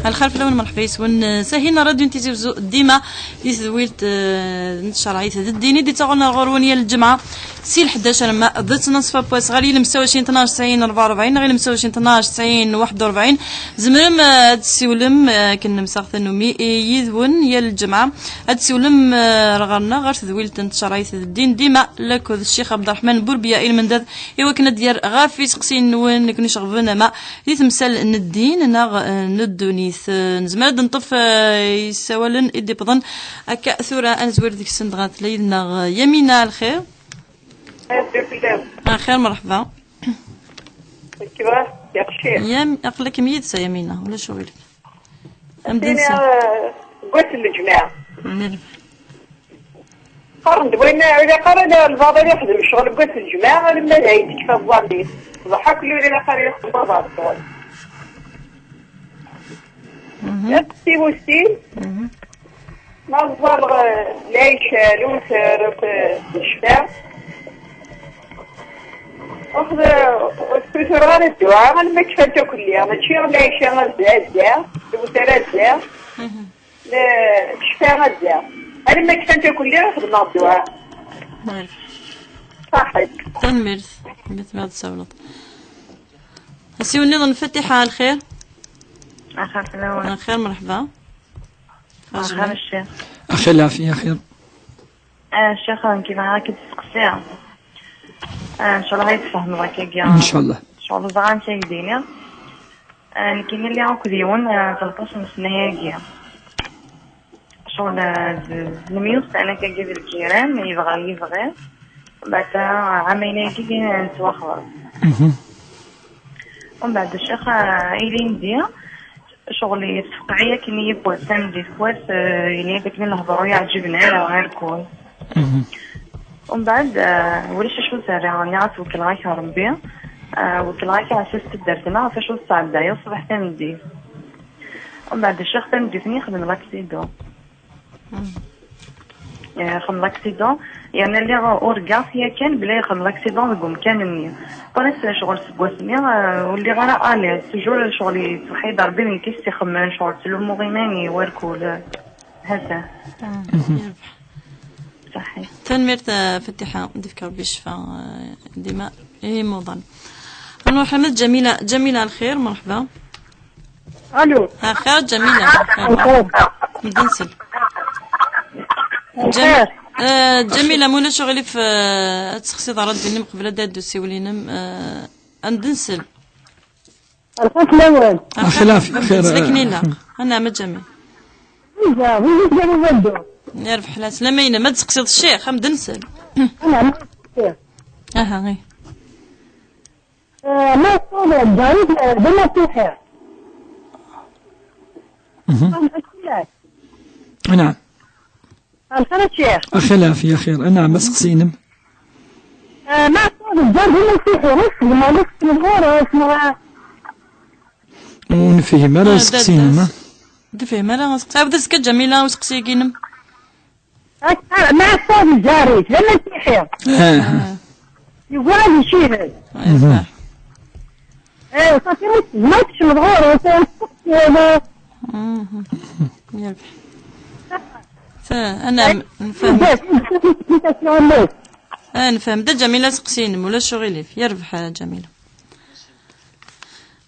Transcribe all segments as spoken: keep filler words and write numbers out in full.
Lxir fell-awen, merḥba yes-wen. Sahin, Radio n Tizi Wezzu, dima di tedwilt, eh, n tcerɛit d ddin i d-ittaɣen ɣur-wen yal lǧemɛa, si lḥdac arma d ttnaṣfa n wass, ɣer yilem setta u ɛecrin tnac tesɛin rebɛa u rebɛin, neɣ yilem setta u ɛecrin tnac tesɛin waḥed u rebɛin. Tzemrem, eh, ad tessiwlem, eh, akken nemseɣ tannumi, eh, yid-wen yal lǧemɛa. Ad tessiwlem, eh, ɣer-neɣ, ɣer tedwilt n tcerɛit d ddin, dima lakked Ccix Abderreḥman Bourbiya i lmendad, i wakken ad d-yerr ɣef iseqsiyen-nwen akken iceɣben ama di temsal n ddin neɣ, eh, n ddunit. Eh, nezmer ad d-neṭṭef, eh, isawalen i d-iwwḍen. Akka tura ad nezwir deg-sen dɣa tella yid-neɣ, eh, Yamina. Lxir. Lxir, merḥba. Yam-, aql-ikem yid-s a Yamina, ulac uɣilif. Am d-nsa. Seg wass n lǧemɛa. Am d-nsa. Qqaren-d wayen ur ilaq ara lbaḍ ad ixdem ccɣel deg wass n lǧemɛa, alamma d ayen tekfa tẓallit. Ṣbeḥ akk ur ilaq ara ixdem abaḍ ccɣel. Mhm. Iqessi wussin. Mhm. Ma ẓẓaleɣ, eh, lɛica, lewser, akked, eh, ccfa. Ur ssutureɣ ara dduɛa, alamma kfant akk lli. Mačči lɛica ad, ad zziɣ, lewser ad zziɣ. Mhm. Ccfa ad zziɣ. Alamma kfant akk lli, xedmeɣ dduɛa. Saḥit. Tanemmirt. Tanemmirt mi ɣ-d-tsawleḍ. Asiwel nniḍen, Fatiḥa, lxir? Axir fell-awen. Lxir, merḥba. Axir, a ccix. Axir, lɛafiya, axir. Ah, ccix, nekk bɣiɣ ad k-id-steqsiɣ. Ah, ncallah ad yi-tfehmeḍ akkagi. Ncallah. Ncallah ẓriɣ amek ad k-d-iniɣ. Ah, nekkini lliɣ akked yiwen, ah, tleṭṭac n ssna-agi. Ccɣel, ah, d, d lemyussan akkagi d lǧiran, yebɣa yebɣi. Mbeɛd, ah, ɛamayen-agi nettwaxḍeb. Mhm. Umbeɛd ccix, ah, ilindi, ccɣel yessefqeɛ-iyi akken i yiwwas, tameddit n wass, eh, yenna-yi-d akken lehdur ur yi-ɛǧiben ara, irkul. Mhm. Umbeɛd, eh, ulac acu zerriɣ, nniɣ-as wekkleɣ-ak Rebbi, eh, wekkleɣ-ak ɛessas n taddart-nneɣ ɣef acu tesɛeddayeḍ ṣṣbeḥ tameddit. Umbeɛd ccix, tameddit-nni yexdem l'accident. Eh, xedmeɣ l'accident, yerna lliɣ urgaɣ-t yakan bla yexdem l'accident deg umkan-nni. Presque ccɣel seg wass-nni, eh, ur lliɣ ara à l'aise, toujours ccɣel yettweḥḥid Rebbi d nekk i s-ixemmen, ccɣel ttlummuɣ iman-iw, irkul, eh, hata. Mhm. Saḥit. Tanemmirt, eh, Fatiḥa, ad d-ifk Rebbi ccfa, eh, dima i imuḍan. Ad nruḥ arma d Ǧamila. Ǧamila, lxir, merḥba. Allo. Axir, Ǧamila. Axir. Medden sel. Ǧam-, eh, Ǧamila, ma ulac uɣilif, eh, ad tessexsiḍ ṛṛadyu-nnem qbel ad d-taddu ssiwel-inem, eh, ad d-nsel. Lxir fell-awen. Axir, axir, axir, axir, akken ilaq. Anɛam a Ǧamil. Iza, iza, iza, iza, iza. Yerbeḥ la-, slama-inem, ad d-tseqsiḍ ccix, ad d-nsel. Anɛam. Aha, ih. Eh, ma تصوني الجاري، eh, بما تروحي. Mhm. Naɛam. Lxir a ccix. Axir, lɛafiya, axir. Naɛam, aseqsi-inem. Eh, ma تصوني الجاري بما تروحي، ur txeddmeḍ, ur txeddmeḍ ɣur-s, neɣ? Ur nefhim ara aseqsi-inem, ah. Ur tefhim ara aseqsi. Ɛawed azekka, Ǧamila, aseqsi-agi-inem. Akka, ma تصوني الجاري، d amasiḥi. Ah. Yebɣa ad icihel. Mhm. Eh, ṣafi, ma, ma tecmeḍ ɣur-s, eh, mhm. Yerbeḥ. Sa, ana, eh, nfehhem. Ah, nfehhem. Da Ǧamila seqsi-inem, ulac uɣilif. Yerbeḥ, ah, Ǧamila.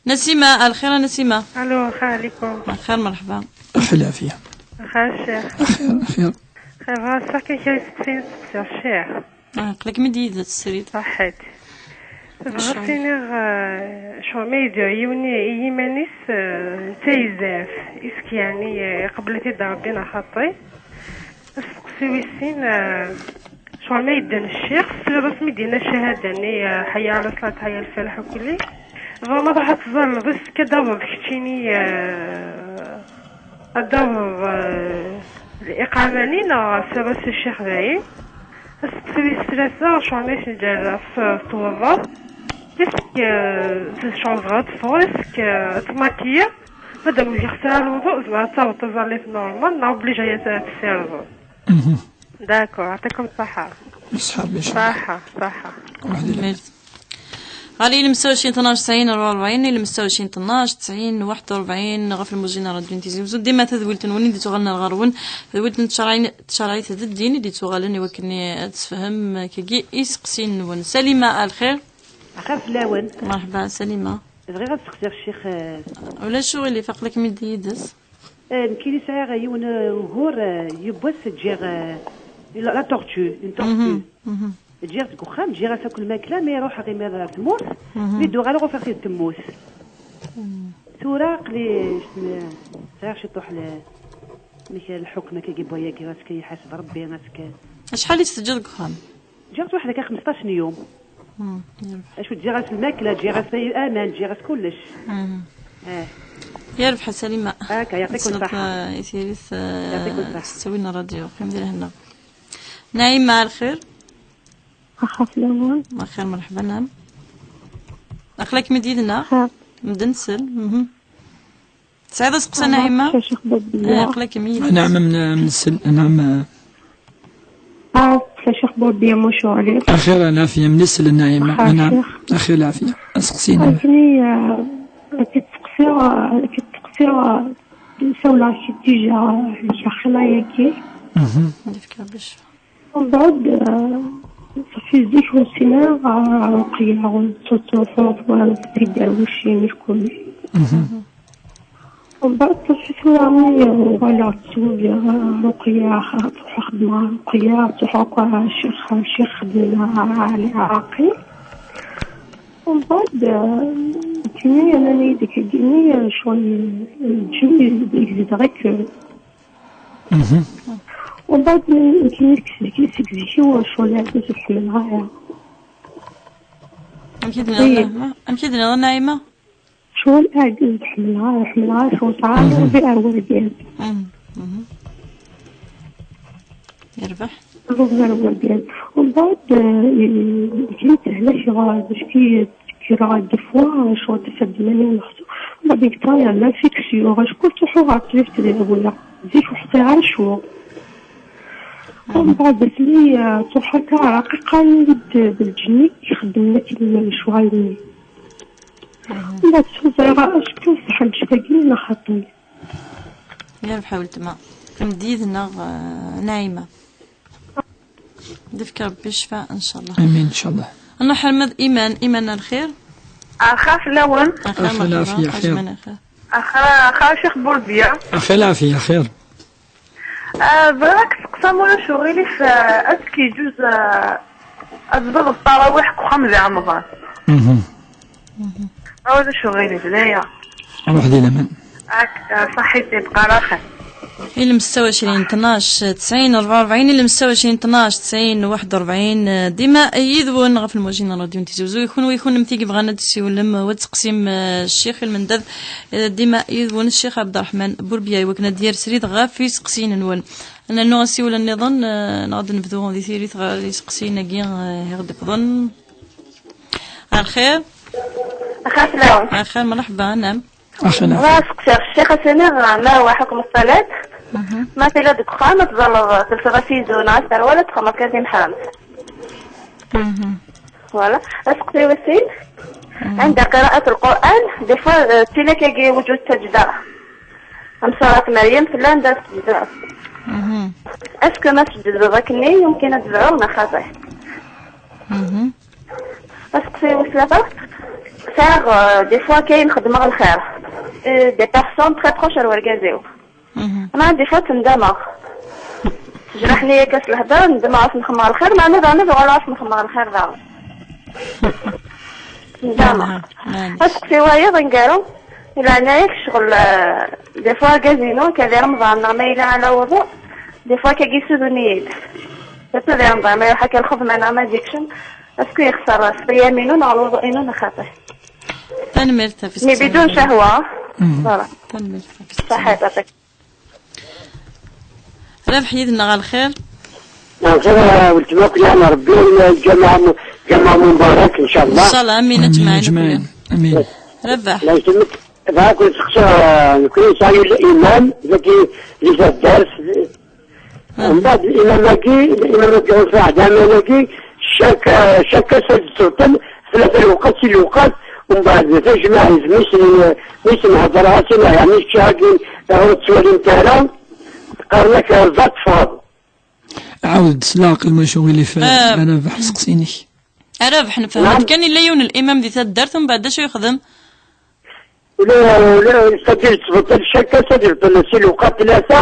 Nasima, lxir a Nasima. Allo, lxir ɛlikum. Lxir, merḥba. Axir, lɛafiya. Lxir a ccix. Axir, axir. Xir, bɣiɣ ad saqsiɣ kan kra n yisteqsiyen ad saqsiɣ ccix. Ah, aql-ikem-id yid-s srid. Ṣaḥḥit. Bɣiɣ ad s-iniɣ, eh, ccɣel ma yedɛu yiwen i, i yiman-is, eh, d tayzert. Isk, yeɛni, eh, iqebbel-it-id Rebbi neɣ xaṭi? Asteqsi wis sin, eh, ccɣel ma yedden ccix, tesliḍ asmi d-yenna ccahada-nni, eh, ḥayya ɛla ṣṣlat, ḥayya ɛla lfalaḥ, ukli. Bɣiɣ ma truḥ ad teẓẓalleḍ, ass-k ad d-taweḍ keččini, eh, ad d-taweḍ, eh, liqama-nni, neɣ tesliḍ-as i ccix dayen? Asteqsi wis tlata, ccɣel ma yesnǧer ɣef, eh, tewwḍeḍ, ass-k, eh, ccɣel tebɣiḍ ad teffɣeḍ, ass-k, eh, ad tmakiyiḍ, ma d-am ur geɣ ara lewḍu, zemreɣ ad taweḍ taẓallit normal, neɣ obligé ad tessirdeḍ? Mhm. D'accord, يعطيكم الصحة. Ṣṣeḥḥa, صحة، صحة. Waḥed i lɛid. Ɣer yilemsawacin tnac tesɛin rebɛa u rebɛin, yilemsawacin tnac tesɛin waḥed u rebɛin ɣef lmuzin n ṛadyu n Tizi Wezzu. Dima tadwilt-nwen i d-ittuɣalen ar ɣer-wen, tadwilt n tcerɛin-, tcerɛit d ddin i d-ittuɣalen i wakken ad tefhem kagi iseqsiyen-nwen. Salima, a lxir. Axir fell-awen. Merḥba, Salima. Bɣiɣ ad seqsiɣ ccix, eh, Ulac uɣilif, aql-ikem-id yid-s. Eh, nekkini sɛiɣ yiwen, eh, ugur, eh, yiwwas ǧǧiɣ, eh, la, la tortue, une tortue. Mhm, mhm. Ǧǧiɣ-tt deg uxxam, ǧǧiɣ-as akk lmakla, mi ruḥeɣ imir ɣer tmurt, mhm, mi d-uɣaleɣ ufiɣ-t-id temmut. Mhm. Tura aql-i s-, sɛiɣ ciṭuḥ le-, amek lḥukm akka n wayagi, aska iḥaseb Rebbi, aska. Acḥal i tt-teǧǧiḍ deg uxxam? Ǧǧiɣ-tt weḥd-i akka xmesṭac n yum. Hmm, yerbeḥ. Acu ǧǧiɣ-as lmakla, ǧǧiɣ-as aman, ǧǧiɣ-as kullec. Hmm. Eh. Yerbeḥ a Salima. Akka, yɛṭikum ṣṣeḥḥa. Tessneḍ, eh, i tiririt, eh, yɛṭikum ṣṣeḥḥa. S ttawil n ṛṛadyu. Qim di lehna. Naɛima, a lxir. Axaf lawan. Axir, merḥba, naɛam. Aql-ikem-id yid-neɣ? Xir. Medden nsel. Mhm. Tesɛiḍ aseqsi, Naɛima? Aql-ikem yid-s. Naɛam, am-, am-, nsel, naɛam. Aql-ikem yid-s. Axir, lɛafiya, am-, nsel, Naɛima. Naɛam. Axir, lɛafiya. Aseqsi, naɛam. Akken i, eh, akken i d-teqsiɣ, eh, akken i d-teqsiɣ, eh, sawleɣ-ak-d déjà, eh, deg axxam-agi. Mhm. Mbeɛd, eh, ṣafi zik ur ssineɣ, eh, Ruqeyya, ur tettruḥuḍ, ur tettedduḍ ɣer tderwicin, mkul. Mhm. Mbeɛd ṣafi tura mi uɣaleɣ ttwaliɣ, eh, Ruqeyya, truḥ xeddmeɣ Ruqeyya, truḥ akk ccix, ccix xeddmen Ɛli Ɛraqi. Mbeɛd, eh, nekkini, aman-iyi-d akkagini, eh, ccɣel, eh, lǧenn i, i yezdeɣ akk. Mhm. Umbeɛd, nekkini seg zik, seg zik-iw ccɣel aɛekkaz ur ḥemmleɣ ara. Amek i d-tenniḍ, Naɛima? Amek i d-tenniḍ, Naɛima? Ccɣel aɛekkaz ur ḥemmleɣ ara, ur ḥemmleɣ ara ccɣel, ur ḥemmleɣ ara ccɣel ẓẓay ar wergaz. Mhm. Mhm. Yerbeḥ. Ur ḥemmleɣ ara ccɣel ẓẓay ar wergaz. Umbeɛd, eh, nekkini tehlek ɣer, bac ki Kkreɣ des fois, ccɣel tafat d iman-iw meḥsub. Ma deg temps, yerna fixe yuɣ, acku ttruḥuɣ ɣer tlift di Awla. Zik ur ḥṣiɣ ara ccɣel. Umbeɛd asmi, eh, truḥ akka, qqaren-iyi-d d lǧenni i ixeddmen akken ccɣel-nni. Umbeɛd ur ẓriɣ ara acku ṣeḥḥa lǧetta-agi neɣ xaṭi. Yerbeḥ a weltma. Qqim-d yid-neɣ, eh, Naɛima. D-ifk Rebbi ccfa, ncallah. Amin, ncallah. Nruḥ arma d Iman, Iman a lxir. Axir fell-awen. Axir, axir, merḥba, lɛafiya, xir. Iman a lxir. Axir, axir, Ccix Burbiya. Axir, lɛafiya, xir. Ah, bɣiɣ ad k-steqsiɣ, ma ulac uɣilif, ah, ad k-yeǧuz, ah, ad tbeddeḍ ttarawiḥ deg uxxam di Remḍan. Mhm. Ma ulac uɣilif, d aya. Ruḥ di laman. Akka, ṣaḥit, yebqa raxel. Ilemsaw ɛecrin tnac tesɛin rebɛa u rebɛin, ilemsaw ɛecrin tnac tesɛin waḥed u rebɛin, dima yid-wen ɣef lmujin n ṛadyu n Tizi Wezzu. Kunwi, kunemti i yebɣan ad d-tessiwlem, u ad tseqsim, eh, Ccix Ilmendad, eh, dima yid-wen Ccix Ɛebderreḥman Burbiya, i wakken ad d-yerr srid ɣef yiseqsiyen-nwen. Ad nernu asiwel nniḍen, eh, neɣ ad nebdu di tiririt ɣer yiseqsiyen-agi, eh, i ɣ-d-iwwḍen. A lxir? Axir fell-awen. Axir, merḥba, naɛam. Axir, naɛam. Bɣiɣ ad seqsiɣ ccix, ad s-iniɣ ma huwa ḥukm ṣṣalat, mhm, ma tiliḍ deg uxxam ad tẓalleḍ, telseḍ asizun neɣ aserwal, ad txedmeḍ kan timeḥremt. Mhm. Voilà. Aseqsi wis sin, mhm, عند قراءة القرآن, des fois, euh, ttili akkagi وجود سجدة. Am surat Meryem, tella anda tesǧed. Mhm. Est-ce que ma tesǧedeḍ akkenni, yumkin ad tebɛuḍ neɣ xaṭi? Mhm. Aseqsi wis tlata, sɛiɣ, euh, des fois kayen xeddmeɣ lxir. Euh, des personnes très proches ar wergaz-iw. Mhm. Ama des fois ttndameɣ. Tejreḥ-iyi akka s lehder, ndem ɣef nxemmeɣ lxir, meɛna daɣen ad uɣaleɣ ɣef nxemmeɣ lxir daɣen. Ndama. Aha, maɛlic. Aseqsi wayeḍ aneggaru, i leɛnaya-k, ccɣel, eh, des fois argaz-inu, akka di Remḍan, neɣ ma yella ala wuḍu, des fois akka yessuden-iyi-d. Surtout di Remḍan, ma iruḥ akka lxedma neɣ ma d-yekcem, est-ce que yexṣer ṣṣiyam-inu neɣ lwuḍu-inu neɣ xaṭi? Tanemmirt ɣef... Mais بدون شهوة. Mhm. Voilà. Tanemmirt ɣef... Ṣaḥit, yɛṭik. Rabeḥ yid-neɣ a lxir. Lxir, a weltma, akk yeɛni Rebbi, lǧameɛ mu-, lǧameɛ mubarak, ncallah. Ncallah, amin, amin, aǧmaɛin, amin. Amin. Rabeḥ. La yesselmek, bɣiɣ ad ken-sseqsiɣ, eh, nekkni nesɛa yiwet imam, dagi, di taddart, ah, mbeɛd imam-agi, imam-agi ɣur-s aɛdaman-agi, chaque, eh, chaque ass ad d-sewten, Tlata lewqat si lewqat, umbeɛd tajmaɛit mi sen-, mi sen-hedreɣ-asen, yeɛni kečč-agi ur tettwalimt ara, qqaren-ak rẓa teffɣeḍ. Ɛawed-d s leɛqel, ma acu ɣilif, Ah. Ara beḥ seqsi-inek. Ara beḥ nefhem. Naam. Kan yella yiwen limam di taddart, umbeɛd acu yexdem? Ula, ula, c'est-à-dire, tettbeṭṭil cakka, c'est-à-dire, si lewqat tlata,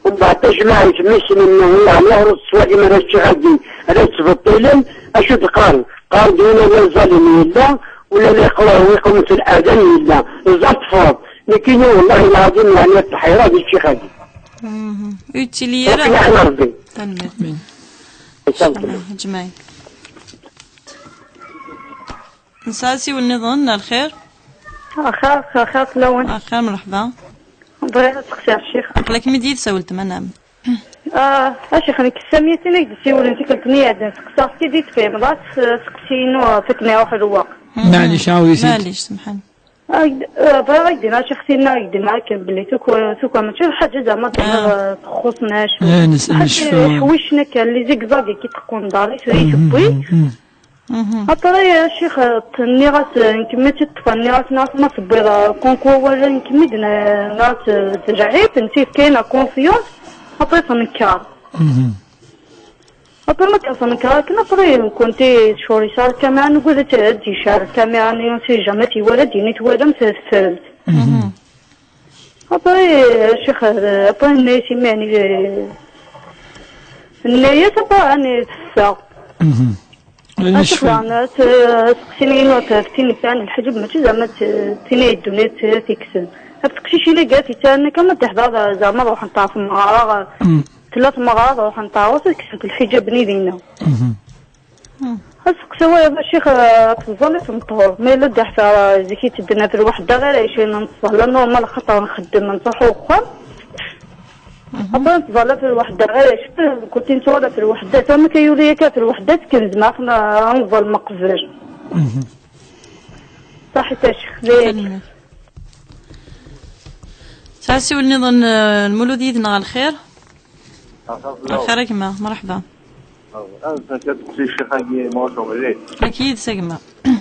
umbeɛd tajmaɛit mi sen-, yeɛni ur tettwalim ara kečč-agi, ara tettbeṭṭilem, acu d-qqaren? Qqaren-d win ur ẓalin yella, ula la yeqra, ur iqum s ladan yella, ẓẓa teffɣeḍ. Nekkini, wallahi lɛadim, yeɛni, ttḥireɣ di ccix-agi. Mhm. Ur yettili ara. Akken aḥna Rebbi. Tanemmirt. Amin. Ncallah, ajmaɛin. Nesɛa asiwel nniḍen, neɣ lxir? Axir, axir fell-awen. Axir, mreḥba. Bɣiɣ ad seqsiɣ ccix. Aql-akem-id yid-s a weltma, naam. Ah, a ccix, nekk d Samiya tin ay d-ssiwlen tikkelt-nni iɛeddan, seqsaɣ-tt-id i tefhimeḍ, ad s-, seqsi-inu, ah, fakken iruḥ lweqt. Mhm. Maɛlic, ɛawed-it-id. Maɛlic, semḥen. Ah, bɣiɣ ad k-d-iniɣ, a ccix, tinna i k-d-nniɣ akken belli tuker, tuker mačči d lḥaǧa zeɛma d-, ah, txuṣṣ neɣ acu. Ah, nes-, ḥaǧa necfa. Ḥwicen akka, les zigzags i k-id-teqqun ḍar-is, ur yi-tewwi. Mhm, mhm. Mhm. Après, a ccix, nniɣ-as, nkemmi tt-ṭṭfeɣ, nniɣ-as, nniɣ-as, ma tewwiḍ, euh, kunku awal, nkemmi d-, nniɣ-as, euh, d lɛib, netta yefka-yaɣ confiance, après tenker. Mhm. Après, ma tenker akken, après, nekkenti tcur yesɛa lkamera, nuggad ad tt-, ad tt-yecɛel lkamera-nni, on sait jamais, ad t-iwala, ad d-yini twalam, tefrem. Mhm. Après, a ccix, après, nna-yas imi, yeɛni, nna-yas, après, ɛni teffeɣ. Mhm. A ccix, daɣen, as-, aseqsi-nni-inu ɣef tin yesɛan lḥiǧab, mačči zeɛma d tin ay ddunit tiksen. Ɣef teqcicin-agi, ad t-yesɛan akka, ma d-teḥḍer, zeɛma ruḥent ɣer tmeɣra, mm, tella tmeɣra, ruḥent ɣer-s, ad kksent lḥiǧab-nni dinna. Mhm. Aseqsi wayeḍ, a ccix, eh, ad teẓẓal i tmeṭṭur. Ma yella d aḥfar, eh, zik i ttedden ɣef lweḥda, ɣir ɛecrin ad nettẓalla, normal, axaṭer nxeddem, nruḥ uxxam. Mhm. Après nettẓalla ɣef lweḥda, ɣir ɛecrin, kunti nettwala ɣef lweḥda, tama ka yuli akka ɣef lweḥda, tkenz, ma ax-, ad neẓẓal meqbel. Mhm. Ṣaḥit a ccix, d aya. Tanemmirt. Sɛa asiwel nniḍen, eh, Lmulud yid-neɣ, a lxir? Axir fell-awen. Axir a gma, mreḥba. Aw, ad nfak ad teqsi ccix-agi, ma ur tuɣ mliḥ. Nekk yid-s a gma.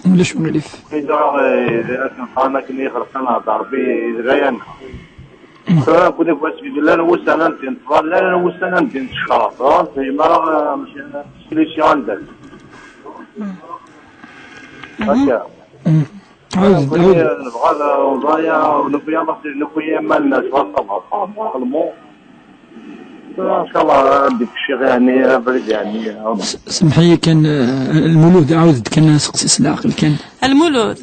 Ulac uɣilif. Idaɣ, eh, akken qqaren akken i xelqen Rebbi d layana. Mm. Tura nekkni deg wass i yellan wussan ad n-ttḍallen, llan wussan ad n-ttecraḍ. Tura ur nefhim ara, eh, amek, eh, solution anda-tt. Mm. Akka. Mm. Ɛawed, nekkni, ɛawed. Nebɣa ad nẓaya, nufi aṭas, nufi iman-nneɣ, ncallah, ncallah, ad d-kciɣ, yeɛni, abrid, yeɛni. S-, semḥ-iyi kan, eh, Lmulud, ɛawed-d kan aseqsi s leɛqel kan. Lmulud.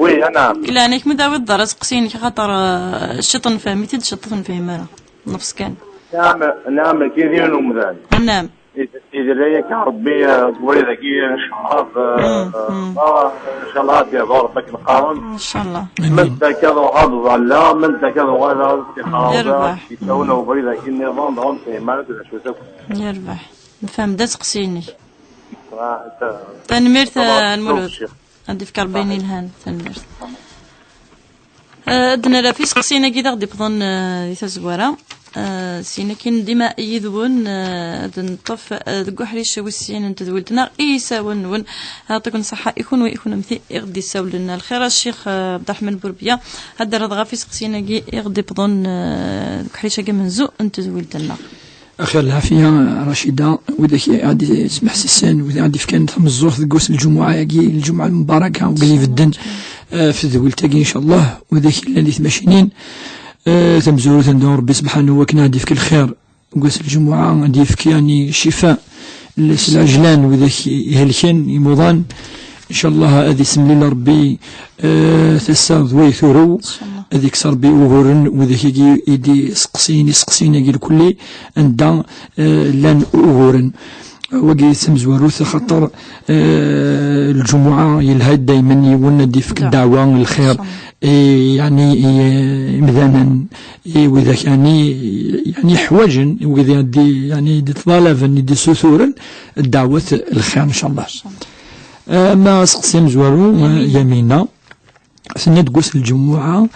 Oui, anɛam. Di leɛnaya-k, ma d-awiḍ-d ara aseqsi-inek, axaṭer, eh, ciṭ nefhem-it-id, ciṭ ur t-nefhim ara. Nnefs kan. Anɛam, anɛam, akka i d yiwen umdan. Anɛam. Id-, idla-yak Rebbi, eh, deg ubrid-agi, ncallah, eh, mm, mm, ah, ncallah ad d-yehdu Rebbi akken qqaren. Ncallah. Amin. Mend akka ad ruḥeɣ ad ẓalleɣ, mend akka ad uɣaleɣ ad ttixreɣ, yerbeḥ, yessawen, mm, ubrid-agi nniḍen, dɣa ur nefhim ara d acu-t akk. Yerbeḥ. Nefhem-d aseqsi-inek. Ah, ta-, tanemmirt, tanemmirt, a Lmulud. Ad d-ifk Rebbi ayen yelhan. Tanemmirt. Eh, ad d-nerr ɣef iseqsiyen-agi d aɣ-d-iwwḍen, eh, di tazwara. Eh, syin akkin dima yid-wen, eh, ad neṭṭef, eh, deg uḥric wis sin n tedwilt-nneɣ, i yisawen-nwen. Yeɛṭiken ṣṣeḥḥa i kunwi, i kunemti i ɣ-d-issawlen. Lxir a Ccix, eh, Abderrahman Bourbiya, ad d-terreḍ ɣef iseqsiyen-agi i ɣ-d-iwwḍen, eh, deg uḥric-agi amenzu n tedwilt-nneɣ. Axir lɛafiya, Racida, widak i ɣ-d-ismeḥsisen, widak i ɣ-d-ifkan tameẓẓuɣt deg wass n lǧumuɛa-agi, lǧumuɛa lmubaraka, wid ibedden, eh, f tedwilt-agi, ncallah, widak yellan di tmacinin, eh, tamezwarut, ad nedɛu Rebbi sebḥanu wakken ad d-ifk lxir deg wass n lǧumuɛa, ad d-ifk, yani, ccifa s lɛejlan, widak ihelken, imuḍan, ncallah ad isemlil Rebbi, eh, tasa d way turew, ncallah. Ad ikkes Rebbi uguren, widak-agi i d-iseqsiyen, iseqsiyen-agi lkulli, anda, eh, llan uguren. Wagi d tamezwarut, axaṭer, eh, lǧumuɛa yelha-d daymen yiwen ad d-ifk ddeɛwa, lxir, ncallah, i, yani, i, eh, imdanen, i widak, yani, yani, ḥwaǧen, i wid i d-, yani, d-iṭṭalaben, i d-issuturen ddeɛwat, lxir, ncallah. Ncallah. Eh, ama aseqsi amezwaru, eh, Yamina. Yamina. Tenna-d deg wass n lǧumuɛa,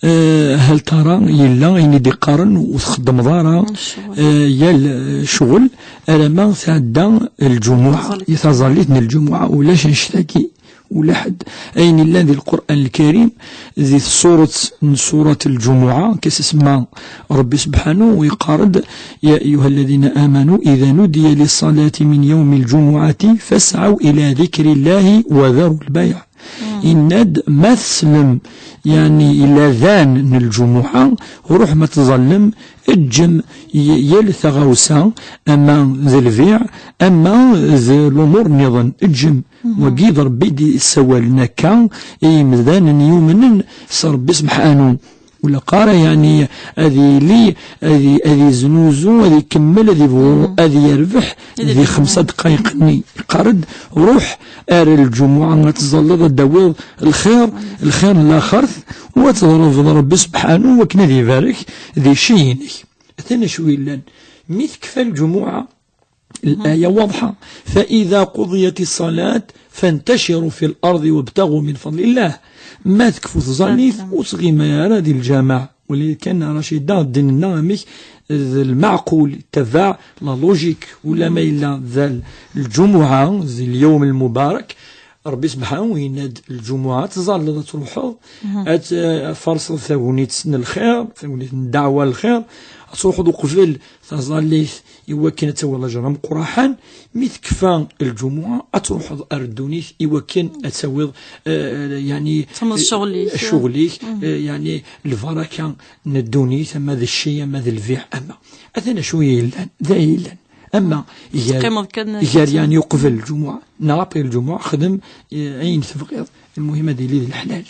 eh, hal tara yella ayen i d-iqqaren ur txeddmeḍ ara, ccɣel, eh, yal, eh, ccɣel, alamma tɛedda lǧumuɛa, taẓallit, i taẓallit n lǧumuɛa, ulac annect-agi, ula ḥedd. Ayen illan di Lqur'an Lkarim, di tsurat n surat Lǧumuɛa, kas isma Ṛebbi subḥanu, yeqqar-d: يا أيها الذين آمنوا إذا نودي للصلاة من يوم الجمعة فاسعوا إلى ذكر الله وذروا البيع. Yenna-d, ma teslem, yeɛni, i ladan n lǧumuɛa, ruḥ ma tẓallem, eǧǧem y-, yal taɣawsa, ama d lbiɛ, ama d lumuṛ nniḍen, eǧǧem. Wagi d Ṛebbi i d-yessawalen akka i yimdanen yumnen s Ṛebbi subḥanu. Ur ilaq ara, yeɛni, ad yili, ad y-, ad yeznuzu, ad ikemmel, ad yebɣu ad yerbeḥ di xemsa dqayeq-nni. Yeqqar-d, ruḥ ar lǧumuɛa ad tẓalleḍ, ad d-tawiḍ lxir, lxir n laxert, u ad tḍelbeḍ Ṛebbi subḥanu wakken ad ibarek di cci-inek. Atan acu yellan. Mi tekfa lǧumuɛa, الآية واضحة: فإذا قضيت الصلاة فانتشروا في الأرض وابتغوا من فضل الله. Ma tekfu tẓallit, ur tɣim ara di lǧameɛ. Wali kan, Racida, ddin-nneɣ amek d lmeɛqul, tabaɛ la logique, ula ma yella d lǧumuɛa, d lyawm lmubarak, Ṛebbi subḥanu yenna-d lǧumuɛa ad tẓalleḍ, ad truḥeḍ, ad t-, ad tfarṣeḍ tagnit n lxir, tagnit n ddeɛwa n lxir, ad truḥeḍ uqbel taẓallit i wakken ad tawiḍ lajer ameqqraḥan, mi tekfa lǧumuɛa ad truḥeḍ ar ddunit i wakken ad tawiḍ, eh, yeɛni, ccɣel-ik, eh, yeɛni lbaraka n ddunit, ama d cci, ama d lbiɛ, ama. Atan acu i yellan, d ay yellan. Ama gar, gar yeɛni uqbel lǧumuɛa neɣ après lǧumuɛa, xdem, eh, ayen tebɣiḍ, lmuhim ad yili d leḥlal.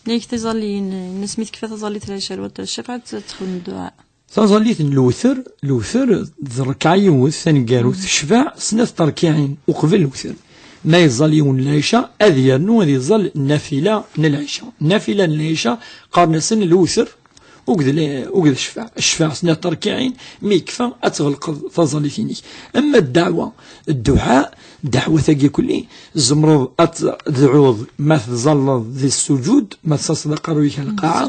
Nnig tiẓalliyin, nnas mi tekfa taẓallit lɛica, lwaqt n ccfaɛ, ad texdem dduɛa. Taẓallit n lewter, lewter d rrekɛa yiwet, taneggarut, ccfaɛ snat terkiɛin uqbel lewter. Ma yeẓẓal yiwen n lɛica, ad yernu ad yeẓẓal nnafila n lɛica. Nnafila n lɛica qqaren-asen lewter, uged l-, uged ccfaɛ. Ccfaɛ snat terkiɛin, mi yekfa ad tɣelqeḍ taẓallit-inek. Ama ddeɛwa, dduɛa, ddeɛwat-agi kulli, tzemreḍ ad tedɛuḍ ma tẓalleḍ di ssuǧud, ma tserseḍ aqerruy-ik ar lqaɛa.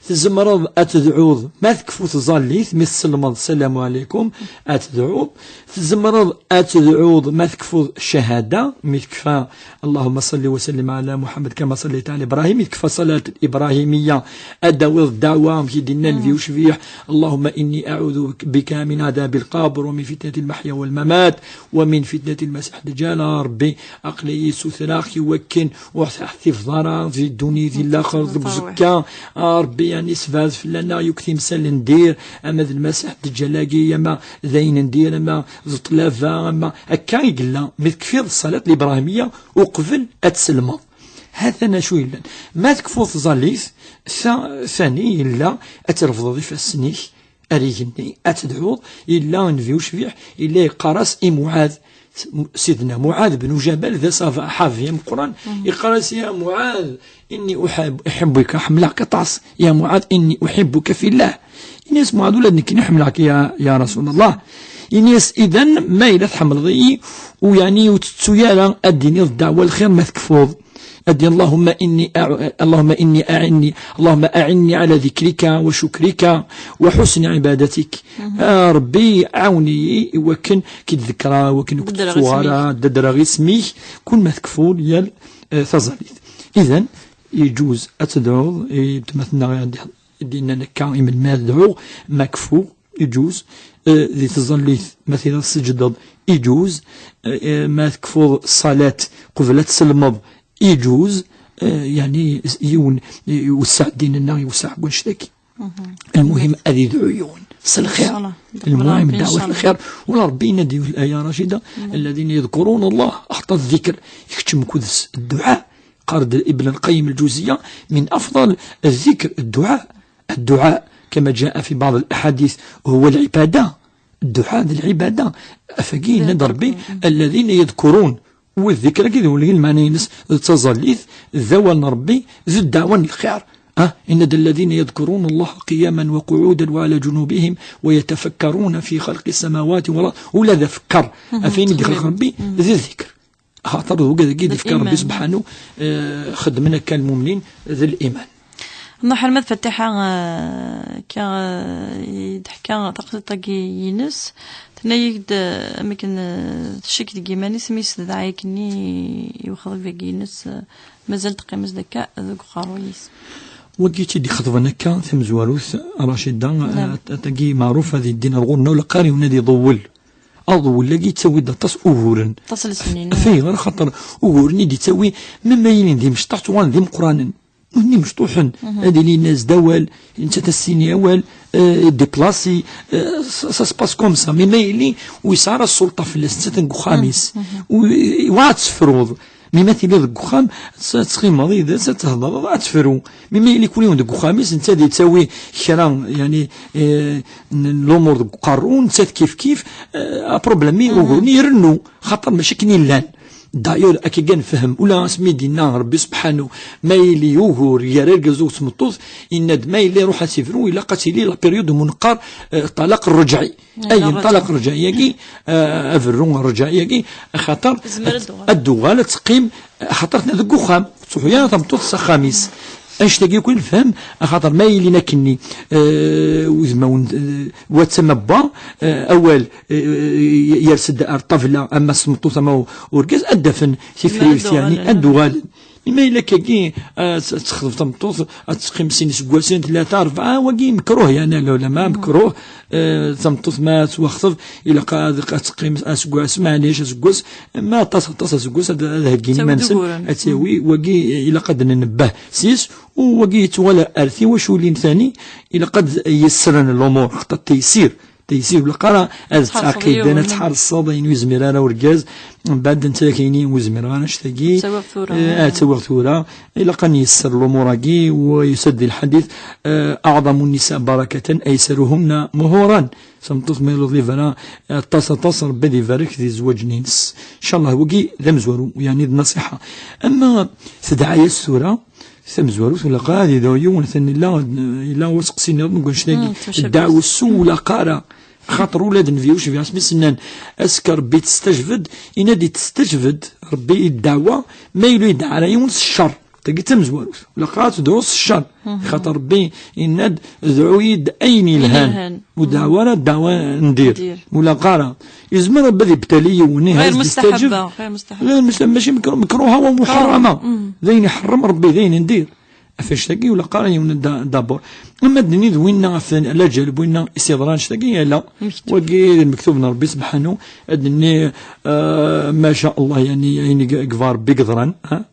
Tzemreḍ ad tedɛuḍ ma tekfu tẓallit, mi tselmeḍ ssalamu ɛalaykum, ad tedɛuḍ. Tzemreḍ ad tedɛuḍ ma tekfuḍ ccahada, mi tekfa اللهم صل وسلم على محمد كما صليت على إبراهيم, mi tekfa ṣṣalat ibrahimiyya, ad d-tawiḍ ddeɛwa, amek i d-yenna Nnbi ucbiḥ: اللهم إني أعوذ بك من عذاب القبر ومن فتنة المحيا والممات ومن فتنة المسيح الدجال. A Ṛebbi, aql-iyi ssutreɣ-k i wakken ur teḥtifiḍ ara di ddunit, di laxert, deg uzekka. A Ṛebbi, yeɛni, sebɛed fell-aneɣ yakk timsal n dir, ama d Lmasiḥ Dejjal-agi, ama d ayen n dir, ama d ṭṭlaba, ama akka i yella. Mi tekfiḍ ṣṣalat librahimiyya uqbel ad tselmeḍ. Ha-t-an acu yellan. Ma tekfuḍ tẓallit, ta, tani yella ad trefdeḍ ifassen-ik ar igenni, ad tedɛuḍ, yella Nnbi ucbiḥ, yella yeqqar-as i Muɛad, Sidna Muɛad ben Ǧabal, d aṣaḥabi ameqqran, yeqqar-as: يا معاذ إني أحب-, أحبك, ḥemmleɣ-k aṭas. يا معاذ إني أحبك في الله. Ini-as Muɛad: ula d nekkini ḥemmleɣ-k, ya, ya Rasul Allah. Ini-as: idan, ma yella tḥemmleḍ-iyi, u yeɛni ur tettu ara ad d-tiniḍ ddeɛwa lxir ma tekfuḍ. Ad d-tiniḍ: اللهم إني أع-, اللهم إني أعني, اللهم أعني على ذكرك وشكرك وحسن عبادتك. A Ṛebbi, ɛawen-iyi i wakken k-id-ḍekkreɣ, i wakken ur k-ttuɣ ara, ad d-ddreɣ isem-ik, kul ma tekfuḍ yal, eh, taẓallit. Idan, yeǧuz ad tedɛuḍ i weltma-tneɣ i d-yennan akka, i melmi ad dɛuɣ, ma kfuɣ, yeǧuz, eh, di tẓallit, ma tiliḍ tseǧǧdeḍ, yeǧuz, eh, eh, ma tekfuḍ ṣṣalat, qbel ad tselmeḍ, yeǧuz, eh, yeɛni, yiwen, eh, iwesseɛ ddin-nneɣ, iwesseɛ deg wannect-agi. Lmuhim, ad idɛu yiwen s lxir. Lmuhim, ddeɛwat n lxir. Wala Ṛebbi yenna-d, ya Racida: الذين يذكرون الله, axaṭer ddikr ikeččem kud s dduɛa. Qqar-d Ibn Lqayyim Lǧuziya: من أفضل الذكر الدعاء. الدعاء كما جاء في بعض الأحاديث هو العبادة. Dduɛa d lɛibada. Afagi yenna-d Ṛebbi: الذين يذكرون. U ddikr-agi d wigi lmeɛna-ines d taẓallit, d awal n Ṛebbi, d ddeɛwa n lxir. Ah, yenna-d: الذين يذكرون الله قياما وقعودا وعلى جنوبهم ويتفكرون في خلق السماوات والأرض. Ula d afekker, af ayen i d-ixelq Ṛebbi, d ddikr. Axaṭer d wigad-agi i d-ifka Ṛebbi subḥanu, eh, xeddmen akka lmumnin d liman. Nruḥ alma d Fatiḥa, eh, akka, eh, i d-teḥka taqsiṭ-agi ines. Tenna-yak-d, eh, am akken, eh, tcikk deg yiman-is mi yessedɛa akkenni i uxḍib-agi-ines, eh, mazal teqqim-as-d akka deg uqerruy-is. Wagi i tt-id-ixeḍben akka tamezwarut, Racida, eh, tagi meɛruf ad yeddin ar ɣur-neɣ, ula qari ad iḍewwel. Aḍewwel-agi yettawi-d aṭas uguren. Aṭas n lesnin. Fi, ɣer xaṭer uguren i d-yettawi, même ma yilin d imecṭaḥ, ttuɣalen d imeqqranen. Nutni mecṭuḥen, ad ilin as-d awal, netta tassini awal, eh, déplacé, eh, ça, ça se passe comme ça. Mais ma yili ur yesɛi ara ssulṭa fell-as, netta atan deg uxxam-is. U, wa ad tefruḍ. Mi ma tiliḍ deg uxxam, ad teqqimeḍ yid-s, ad thedreḍ, ad tefru. Mi ma yili kul yiwen deg uxxam-is, netta ad yettawi kra, yani, eh, n lumuṛ deg uqerru, nettat kif kif, eh, aproblem-i, ugur-nni irennu, xaṭer mačči akken i llan. D'ailleurs, akka kan nefhem, ula asmi d-yenna Rebbi Sebḥanu, ma yili ugur gar argaz u tmeṭṭut, yenna-d ma yili iruḥ ad t-ibru, ilaq ad tili la période umi neqqar, eh, ṭṭalaq rreǧɛi. Ayen ṭṭalaq rreǧɛi-agi, eh, aberru rreǧɛi-agi, axaṭer ad d-tuɣal ad teqqim, axaṭer tella deg uxxam, ur tettruḥu ara tmeṭṭut s axxam-is. Annect-agi akk i nefhem, axaṭer ma yilin akkenni, eh, udmawen, eh, wa d tama n wa, eh, awal, eh, yers-d ar ṭṭabla, ama s tmeṭṭut, ama u-, urgaz, ad d-afen tifrirt, yani, ad d-uɣalen. Ima yella akkagi, eh, ad texḍeb tmeṭṭut, ad teqqim sin iseggasen, tlata, rebɛa, wagi mekruh, yani, lɛulama, mekruh, eh, tameṭṭut ma tettwaxḍeb, ilaq ad, ad teqqim aseggas, maɛlic aseggas, ma aṭas, aṭas aseggas, ad, ad heggin iman-nsen, ad tawi, wagi ilaq ad d-nnebbeh sis, u wagi yettuɣal ar tiwaculin tani, ilaq ad yessren lumuṛ, xaṭer taysir, taysir, ur ilaq ara ad tettɛeqqideḍ, ad tḥerseḍ ayen ur yezmir ara urgaz, mbeɛd netta yak ayen ur yezmir ara annect-agi, eh, ad tawiɣ tura, ilaq ad nyesser lumuṛ-agi, u yusa-d di lḥadit, eh, أعظم النساء بركة أيسرهن مهورا. Tameṭṭut ma yella ur teḍlib ara, aṭas, aṭas, Rebbi ad ibarek di zzwaǧ-nni-ines. Ncallah, wagi d amezwaru, yani d nṣiḥa. Ama tedɛa-yas tura, tamezwarut, ur ilaq ara ad yedɛu yiwen, atan illa, illa useqsi nniḍen deg wannect-agi. Ddeɛwessu ur ilaq ara. Xaṭer ula d Nnbi ucbiɣ asmi s-nnan, ass-a Rebbi itestajbed, yenna-d itestajbed Rebbi i ddeɛwa, ma yella ur yedɛa ara yiwen s ccer. Tagi d tamezwarut. Ur ilaq ara ad tedɛu s ccer. Xaṭer Rebbi yenna-d, dɛu-yi-d ayen yelhan. Ur dɛu ara ddeɛwa n dir. Ur ilaq ara. Yezmer Rebbi ad ibtali yiwen, ihi ad d-istajeb. Ɣir mustaḥabba. Ɣir mustaḥabba. Mačči mekru-, mekruha wa muḥerrama. D ayen iḥerrem Rebbi, d ayen n dir. Ɣef annect-agi ur ilaq ara yiwen da-, d'abord. Ama ad d-nini d winna ɣef laǧal, winna i s-yeḍran annect-agi, ala. Wagi d lmektub n Rebbi Sebḥanu, ad d-nini, eh, ma ca Allah, yani, ayen i yebɣa Rebbi i yeḍran, ha?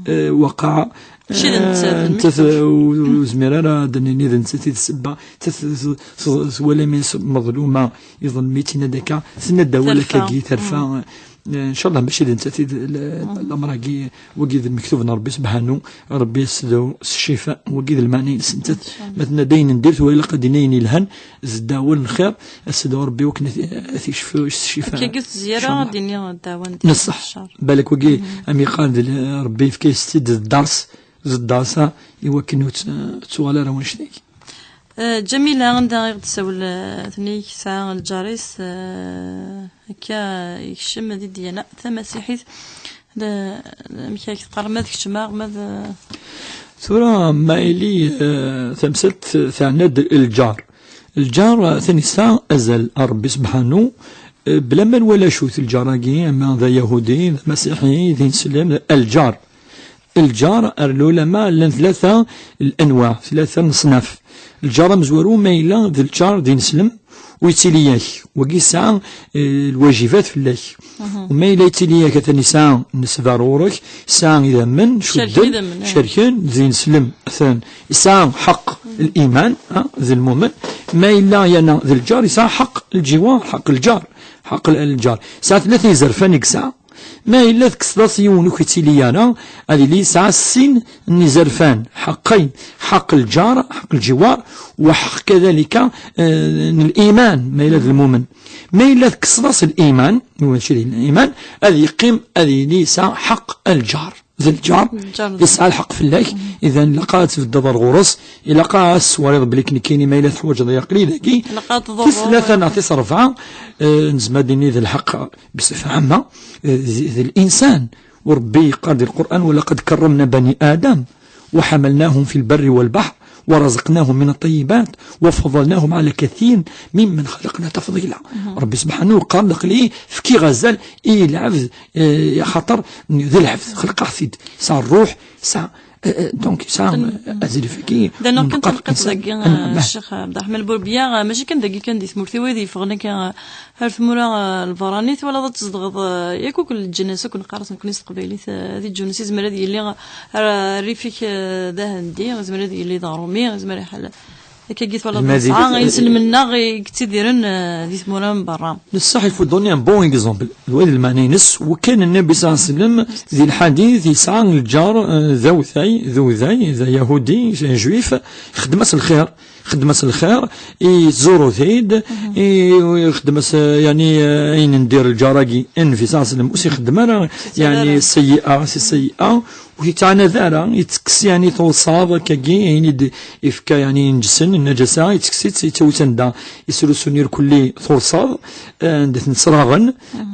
Eh, waqeɛ, mačči d netta, eh, d lmektub. Ur, ur nezmir ara ad d-nini d nettat i d ssebba, nettat t-, t-, t-, twala iman-is meḍluma, iḍlem-itt, tenna-d akka, tenna-d awal akkagi, terfa. Eh, ncallah mačči d nettat i d l-, lamr-agi, wagi d lmektub n Rebbi Sebḥanu, Rebbi yessedɛu s ccifa, wagi d lmeɛna-ines nettat. Ma tenna-d ayen n dir, tura ilaq ad d-tini ayen yelhan, zedda awal n lxir, ad s-tedɛu Rebbi wakken ad t-, ad t-yecfu s ccifa. Akkagi d tezya ara ad d-iniɣ ddeɛwa n ccer. Neṣṣeḥ. Balak wagi, am yeqqar d l-, Rebbi yefka-yas-tt-id d ddars, d ddars-a, i wakken ur tt-, ur ttuɣal ara wannect-agi. Eh, Ǧamila, anda i ɣ-d-tessawel, eh, tenna-k tesɛa lǧar-is, eh, akka yekcem di ddyana tamasiḥit. D-, d-, amek ara k-teqqar, ma d kečč, ma, ma d- Tura, ma yili, eh, tamsalt teɛna-d lǧar. Lǧar, eh, atan yesɛa azal, Rebbi Sebḥanu, eh, bla ma nwala acu-t lǧar-agi, ama d ayahudi, d amasiḥi, d ineslem, d lǧar. Lǧar, ar lulama, llan tlata lanwa, tlata n leṣnaf. Lǧar amezwaru ma yella d lǧar d ineslem, ur yettili yak. Wagi yesɛa, eh, lwajibat fell-ak. U ma yella yettili yak, atan yesɛa nnesba ar ɣur-k, yesɛa idammen, cudden, cerken, d ineslem, atan yesɛa ḥeqq liman, ha, d lmumen. Ma yella yana d lǧar, yesɛa ḥeqq lǧiwar, ḥeqq lǧar, ḥeqq l-, lǧar. Yesɛa tlata izerfan i yesɛa. Ma yella tekkseḍ-as yiwen ur k-yettili ara, ad yili yesɛa sin n yizerfan, ḥeqqayn, ḥeqq lǧar, ḥeqq lǧiwar, wa ḥeqq kadalika, eh, n liman, ma yella d lmumen. Ma yella tekkseḍ-as liman, mačči d liman, ad yeqqim, ad yili yesɛa ḥeqq lǧar. D lǧar, yesɛa lḥeqq fell-ak, idan ilaq ad tbeddeḍ ar ɣur-s, ilaq ad as-twaliḍ belli nekkini ma yella teḥwaǧeḍ-iyi aql-i dagi. Tis tlata neɣ tis rebɛa, eh, nezmer ad d-nini d lḥeqq بصفة عامة، eh, d, d الإنسان. وربي يقال في القرآن: "ولقد كرمنا بني آدم وحملناهم في البر والبحر ورزقناهم من الطيبات وفضلناهم على كثير ممن خلقنا تفضيلا. Rebbi subḥanahu yeqqar-d aql-i fkiɣ azal i lɛebd, eh, axaṭer d lɛebd, xelqeɣ-t-id, yesɛa ṛṛuḥ, yesɛa, eh, eh, donc yesɛa, eh, azref-agi. Danoɣ kan tenqiḍ dagi, eh, Ccix Ɛebderreḥman Burbiya, eh, mačči kan dagi kan di tmurt-iw, ad yeffɣen akka, eh, ar tmura, eh, lbeṛṛanit, wala ad tzedɣeḍ, eh, yak akk leǧnas akk neqqar-as nekkni s teqbaylit, eh, di Ǧunes, yezmer ad yili, eh, rrif-ik, eh, d ahendi, yezmer ad yili d aṛumi, yezmer iḥal. Akkagi twalaḍ nesɛa inselmen-nneɣ i yettidiren, eh, di tmura n berra. Neṣṣaḥ, il faut donner un bon exemple. D wayen d lmeɛna-ines, wekkan Nnbi ṣalla Llahu ɛalayhi wa sallam, di lḥadit, yesɛa lǧar, eh, d awtay, d uday, d ayahudi, d ajuif, ixeddem-as lxir, ixeddem-as lxir, yettẓuru-t-id, i-, ixeddem-as, eh, yani, eh, ayen n dir lǧar-agi, Nnbi ṣalla Llahu ɛalayhi wa sallam, ur s-ixeddem ara, yani, ara. Seyyi'a, si seyyi'a, ur yettɛanad ara, yettekkes, yani, tursaḍ, akkagi, ayen i d-ifka, yani, ineǧsen, nnaǧasa, yettekkes-itt, yettawi-tt anda yesrusun irkelli tursaḍ, eh, anda ten-sraɣen,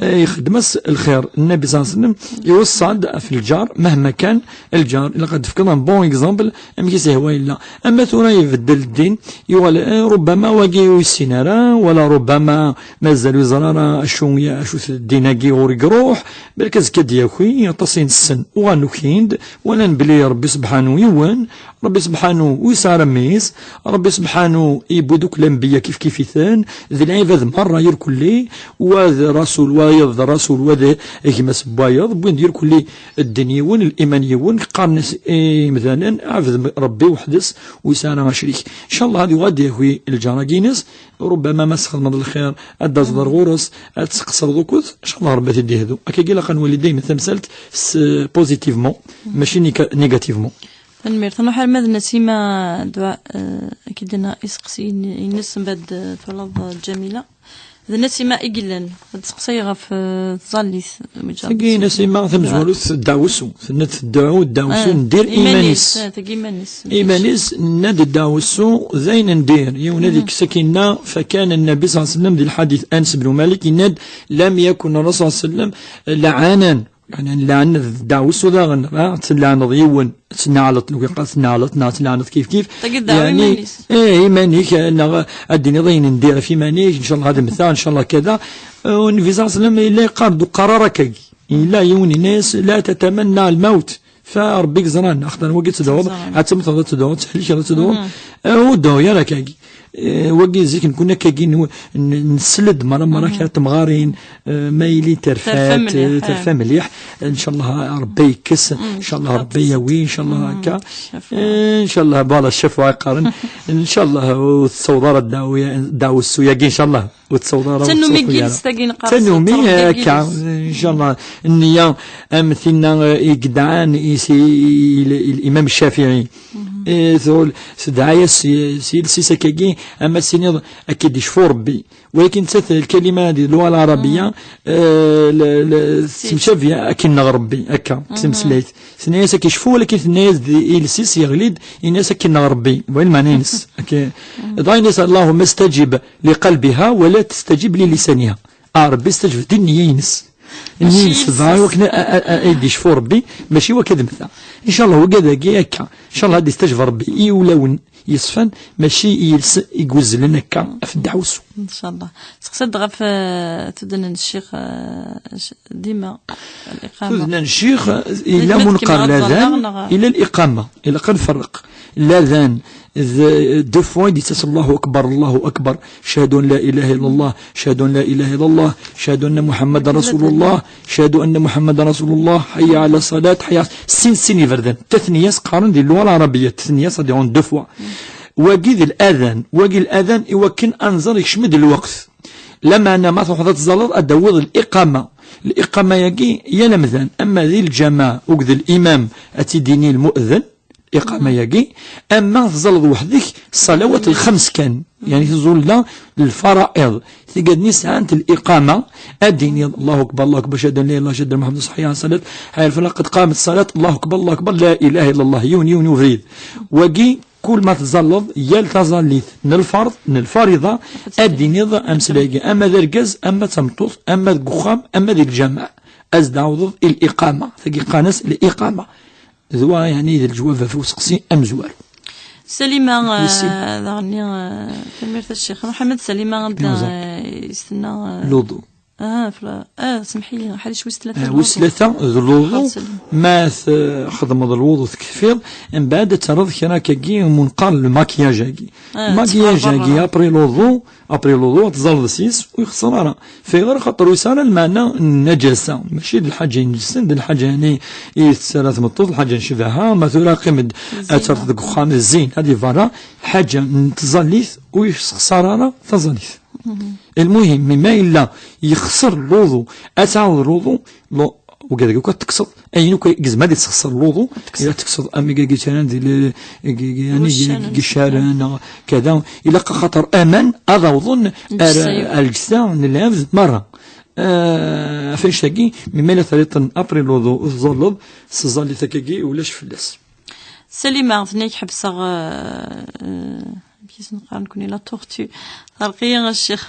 eh, ixeddem-as lxir. Nnbi ṣalla Llahu ɛalayhi wa sallam iweṣṣa-d ɣef lǧar, mahma kan lǧar, ilaq ad d-tefkeḍ un bon exemple, amek i s-ihwa yella. Ama tura ibeddel ddin, yuɣal, eh, rubbama wagi ur yessin ara, wala rubbama mazal ur yeẓri ara acu, acu-t ddin-agi ɣur i iruḥ, balak azekka ad d-yaki, aṭas i nessen, uɣalen ukin-d, walan belli Rebbi Sebḥanu yiwen, Rebbi Sebḥanu ur yesɛi ara mmi-s, Rebbi Sebḥanu yewwi-d akk lanbeyya kifkif-iten, d lɛibad merra irkelli, wa d rasul, wayeḍ d rasul, wa d gma-s n wayeḍ, wwin-d irkelli ddin yiwen, liman yiwen, qqaren-as i yimdanen, ɛbed Rebbi weḥd-s, ur yesɛi ara acrik. Ncallah ad yuɣal ad d-yaki lǧar-agi-ines, rubbama ma txedmeḍ lxir, ad d-taẓeḍ ar ɣur-s, ad tqeṣṣreḍ akked, ncallah Rebbi ad t-id-yehdu. Akkagi ilaq ad nwali daymen tamsalt s positivement, mačči néga-, négativement. Tanemmirt. Ad nruḥ arma d Nasima Dua, eh, ad k-id-iniɣ iseqsiyen-ines, mbeɛd, eh, twalaḍ, eh, Ǧamila. D Nasima i yellan, ad d-tseqsay ɣef, eh, tẓallit. Tagi Nasima tamezwarut, ddeɛwessu. Tenna-d tedɛu, ddeɛwessu, eh, n dir iman-is. Iman-is, eh, tagi iman-is. Iman-is, nenna-d ddeɛwessu, d ayen n dir. Yiwen ad ikkes akinna, فكان النبي صلى الله عليه وسلم di lḥadit Anas ibn Malik, yenna-d, لم يكن الرسول صلى الله عليه وسلم لعانا. Yani, lɛan d ddeɛwessu daɣen, ha, ad tleɛneḍ yiwen, ad tneɛleḍ, neɣ ad tneɛleḍ, neɣ ad tleɛneḍ kif kif. Tagi ddeɛwa yani, iman-is. Eh, iman-ik, eh, neɣ ad d-tiniḍ ayen n dir ɣef iman-ik, ncallah ad mmteɣ, ncallah kada. Eh, Nnbi ṣalla Llahu ɛalayhi wa sallam yella yeqqar-d, ur qqar ara akkagi. Yella yiwen yenna-yas, لا تتمنى الموت. Fa Rebbi yeẓran, axaṭer wagi ad tedɛuḍ, ad temmteḍ, ad tedɛuḍ, ad tehlikeḍ, ad tedɛuḍ. Eh, ur dɛu ara akkagi. Eh, wagi zik nekkni akkagi n-, n-, nsell-d merra, merra kra n temɣarin, eh, ma yili terfa, terfa mliḥ, eh, terfa mliḥ. Ncallah Rebbi yekkes, ncallah Rebbi yawi, ncallah akka. Eh, ncallah, voilà, ccafuɛ i qqaren. Ncallah ur tessaweḍ ara ddeɛwa-, ddeɛwessu-yagi, ncallah. Ur tessaweḍ ara, ur tannumi tettruḥu ara. Tannumi, eh, akka, ncallah. Nniya, am tinna, eh, i yedɛan i si-, i, i, i, Imam Ccafiɛi. Eh, tɣul, tedɛa-yas s, s yiles-is akkagi, ama ad tiniḍ akka d-icfu Rebbi. Walakin nettat lkalima di lluɣa lɛarabiya, eh, l-, l-, tettemcabi akken neɣ Rebbi, akka, d tameslayt. Tenna-yas akka icfu, walakin tenna-yas d iles-is yeɣli-d, yenna-yas akken neɣ Rebbi. Wa lmeɛna-ines. Akka. Dɣa yenna-yas, اللهم استجب لقلبها ولا تستجب للسانها. A Rebbi, staǧeb-d i nniya-ines. Nniya-ines tebɣa i wakken a, a, a, a yi-d-yecfu Rebbi, mačči i wakken ad mmteɣ. Ncallah, wagi dagi akka. Ncallah ad d-yestajeb Rebbi i ulawen yeṣfan, mačči i yiles i iwezzlen akka ɣef ddeɛwessu. Ncallah. Seqsa-d ɣef, eh, tuddna n ccix, eh, c-, dima, liqama. Tuddna n ccix, yella ma neqqar ladan, yella liqama. Ilaq ad nferreq. Ladan, d-, deux fois i d-yettas Allahu Akbar, Allahu Akbar, أشهد أن لا إله إلا الله، أشهد أن لا إله إلا الله، أشهد أن محمدا رسول الله، أشهد أن محمدا رسول الله، حي على الصلاة، حي على، sin, sin iberdan. Tatniya s-qqaren di lluɣa lɛarabiya, tatniya s-, ad d-yaɣen deux fois. Wagi d ladan, wagi ladan i wakken ad nẓer yekcem-d lweqt. Lameɛna ma truḥeḍ ad tẓalleḍ, ad d-tawiḍ liqama. Liqama-yagi, yal amdan, ama di lǧameɛ, akked limam, ad tt-id-yini lmu'den, liqama-yagi, ama tẓalleḍ weḥd-k ṣṣalawat lxems kan, yani tẓulla lfara'iḍ, tigad-nni sɛant liqama, ad d-tiniḍ, Allahu akbar, Allahu akbar, أشهد أن لا إله إلا الله، أشهد أن محمدا رسول الله، حي على الصلاة، حي على الفلاح، قد قامت الصلاة، Allahu akbar, Allahu akbar, la ilaha illa Allah, yiwen, yiwen ubrid. Wagi, kul ma tẓalleḍ, yal taẓallit n lferḍ, n lfariḍa, ad d-tiniḍ ameslay-agi. Ama d argaz, ama d tameṭṭut, ama deg uxxam, ama di lǧameɛ, ad s-d-tɛawdeḍ i liqama. Tagi qqaren-as liqama. D wa, yani, d leǧwab ɣef useqsi amezwaru. Salima, eh, daɣenni, eh, tanemmirt a Ccix Muḥemmed. Salima anda, eh, i s-tenna, eh, luḍu. Ah, fla-, ah, semḥ-iyi, ḥaca wis tlata. Ah, wis tlata d luḍu. Ma txedmeḍ luḍu, tekfiḍ, mbeɛd ad terreḍ kra akkagi, mu neqqar le maquillage-agi. Ah, maquillage-agi, après luḍu, après luḍu, ad tẓalleḍ s-is, ur ixeṣṣer ara. Fayɣer? Xaṭer ur yesɛi ara lmeɛna n nnajasa. Mačči d lḥaǧa ineǧsen, d lḥaǧa yani i tettara tmeṭṭut, lḥaǧa n ccbaḥa. Ma tura qqim-d ad terreḍ deg uxxam zzin, ad iberra, lḥaǧa n tẓallit ur yessexṣar ara taẓallit. Lmuhim, mi ma yella yexṣer luḍu, ad tɛawdeḍ luḍu, lu-, wigad akk ad tekkseḍ, ayen akk yezmer ad yessexṣer luḍu, ad tekkseḍ. Ila tekkseḍ amigagi ttaran di le-, gi-, gi-, yani gi-, gicaran, neɣ kada, ilaq axaṭer aman ad awḍen ar, ar lǧetta n lɛebd merra. Ah, ɣef annect-agi, mi ma yella terriḍ-ten après luḍu, ur tẓalleḍ, s tẓallit akkagi, ulac fell-as. Salima, tenna-k ḥebseɣ, eh, eh, amek i s-neqqar nekkni, la tortue. Terqiya a Ccix.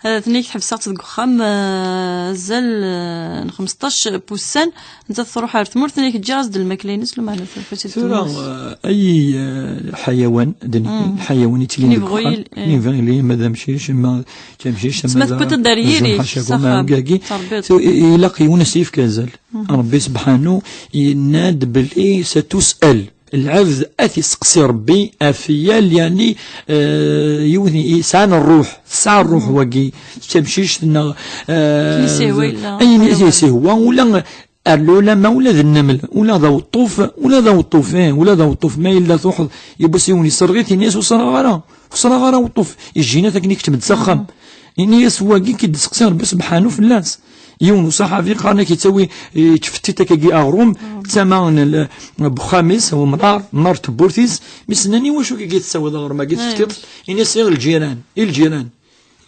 Eh, tenna-k ḥebseɣ-tt deg uxxam, eh, azal, eh, n xmesṭac n wussan, nettat truḥ ar tmurt, tenna-k ǧǧiɣ-as-d lmakla-ines, lameɛna tufa-tt-id tura, temmut. Eh, ay, eh, lḥayawan, d nekk, lḥayawan yettilin deg uxxam, eh, nibɣi ili, ma d amcic, ma d tamcict, ma d, tewwiḍ-t-id ar yiri, ḥaca s axxam, ugagi. Terbiḍ. Tu-, i-, ilaq yiwen ad s-yefk azal. Rebbi sebḥanu yenna-d belli satus'al. Lɛebd ad t-iseqsi Rebbi ɣef yal, yani, eh, yiwet i-, yesɛan ṛṛuḥ, tesɛa ṛṛuḥ wagi, d tamcict neɣ, eh, ayen i s-yehwa, ula ar lulama, ula d nneml, ula d aweṭṭuf, ula d aweṭṭuf, eh, ula d aweṭṭuf, ma yella tuḥeḍ, yiwwas yiwen yesserɣ-it, ini-as ur ṣerɣeɣ ara, ur ṣerɣeɣ ara aweṭṭuf, ijjinat akken iktem-d s axxam. Ini-as wagi k-id-iseqsi Rebbi sebḥanu fell-as. Yiwen uṣaḥabi qqaren-ak yettawi, yettfettit akkagi aɣrum, d tama n l-, n uxxam-is, umnar, mnar n tewwurt-is, mi s-nnan i wacu akkagi tettawiḍ aɣrum-agi teftiḍ? Ini-as i lǧiran, i lǧiran.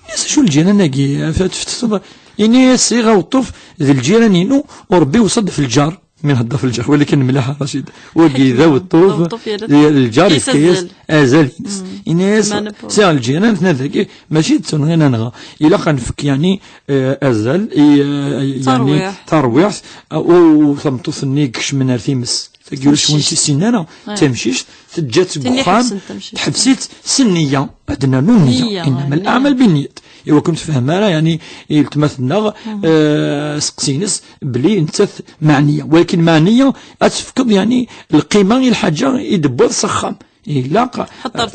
Ini-as acu lǧiran-agi, tfetteḍ? Ini-as iɣ aweṭṭuf d lǧiran-inu, u Rebbi iwṣa-d ɣef lǧar. Mi nhedder ɣef lǧar, wali kan mliḥ a Racid. Wagi d aweṭṭuf, lǧar yefka-yas azal-ines. Ini-as, sɛiɣ lǧiran, tnadi dagi, mačči d tunɣina neɣ. Ilaq ad nefk, yani, eh, azal i, eh, yani, tarwiḥt, eh, u, u tameṭṭut-nni ikecmen ar times. Tagi ulac win tt-issinen ara. Tamcict, teǧǧa-tt deg uxxam, teḥbes-itt s nniya. Ad nernu nniya. Innama leɛmal binniyat. Iwakken ur tefhem ara, yani, i weltma-tneɣ, eh, aseqsi-ines, belli nettat meɛniya. Walakin meɛniya ad tefkeḍ, yani, lqima i lḥaǧa i d-tewwiḍ s axxam. Ilaq,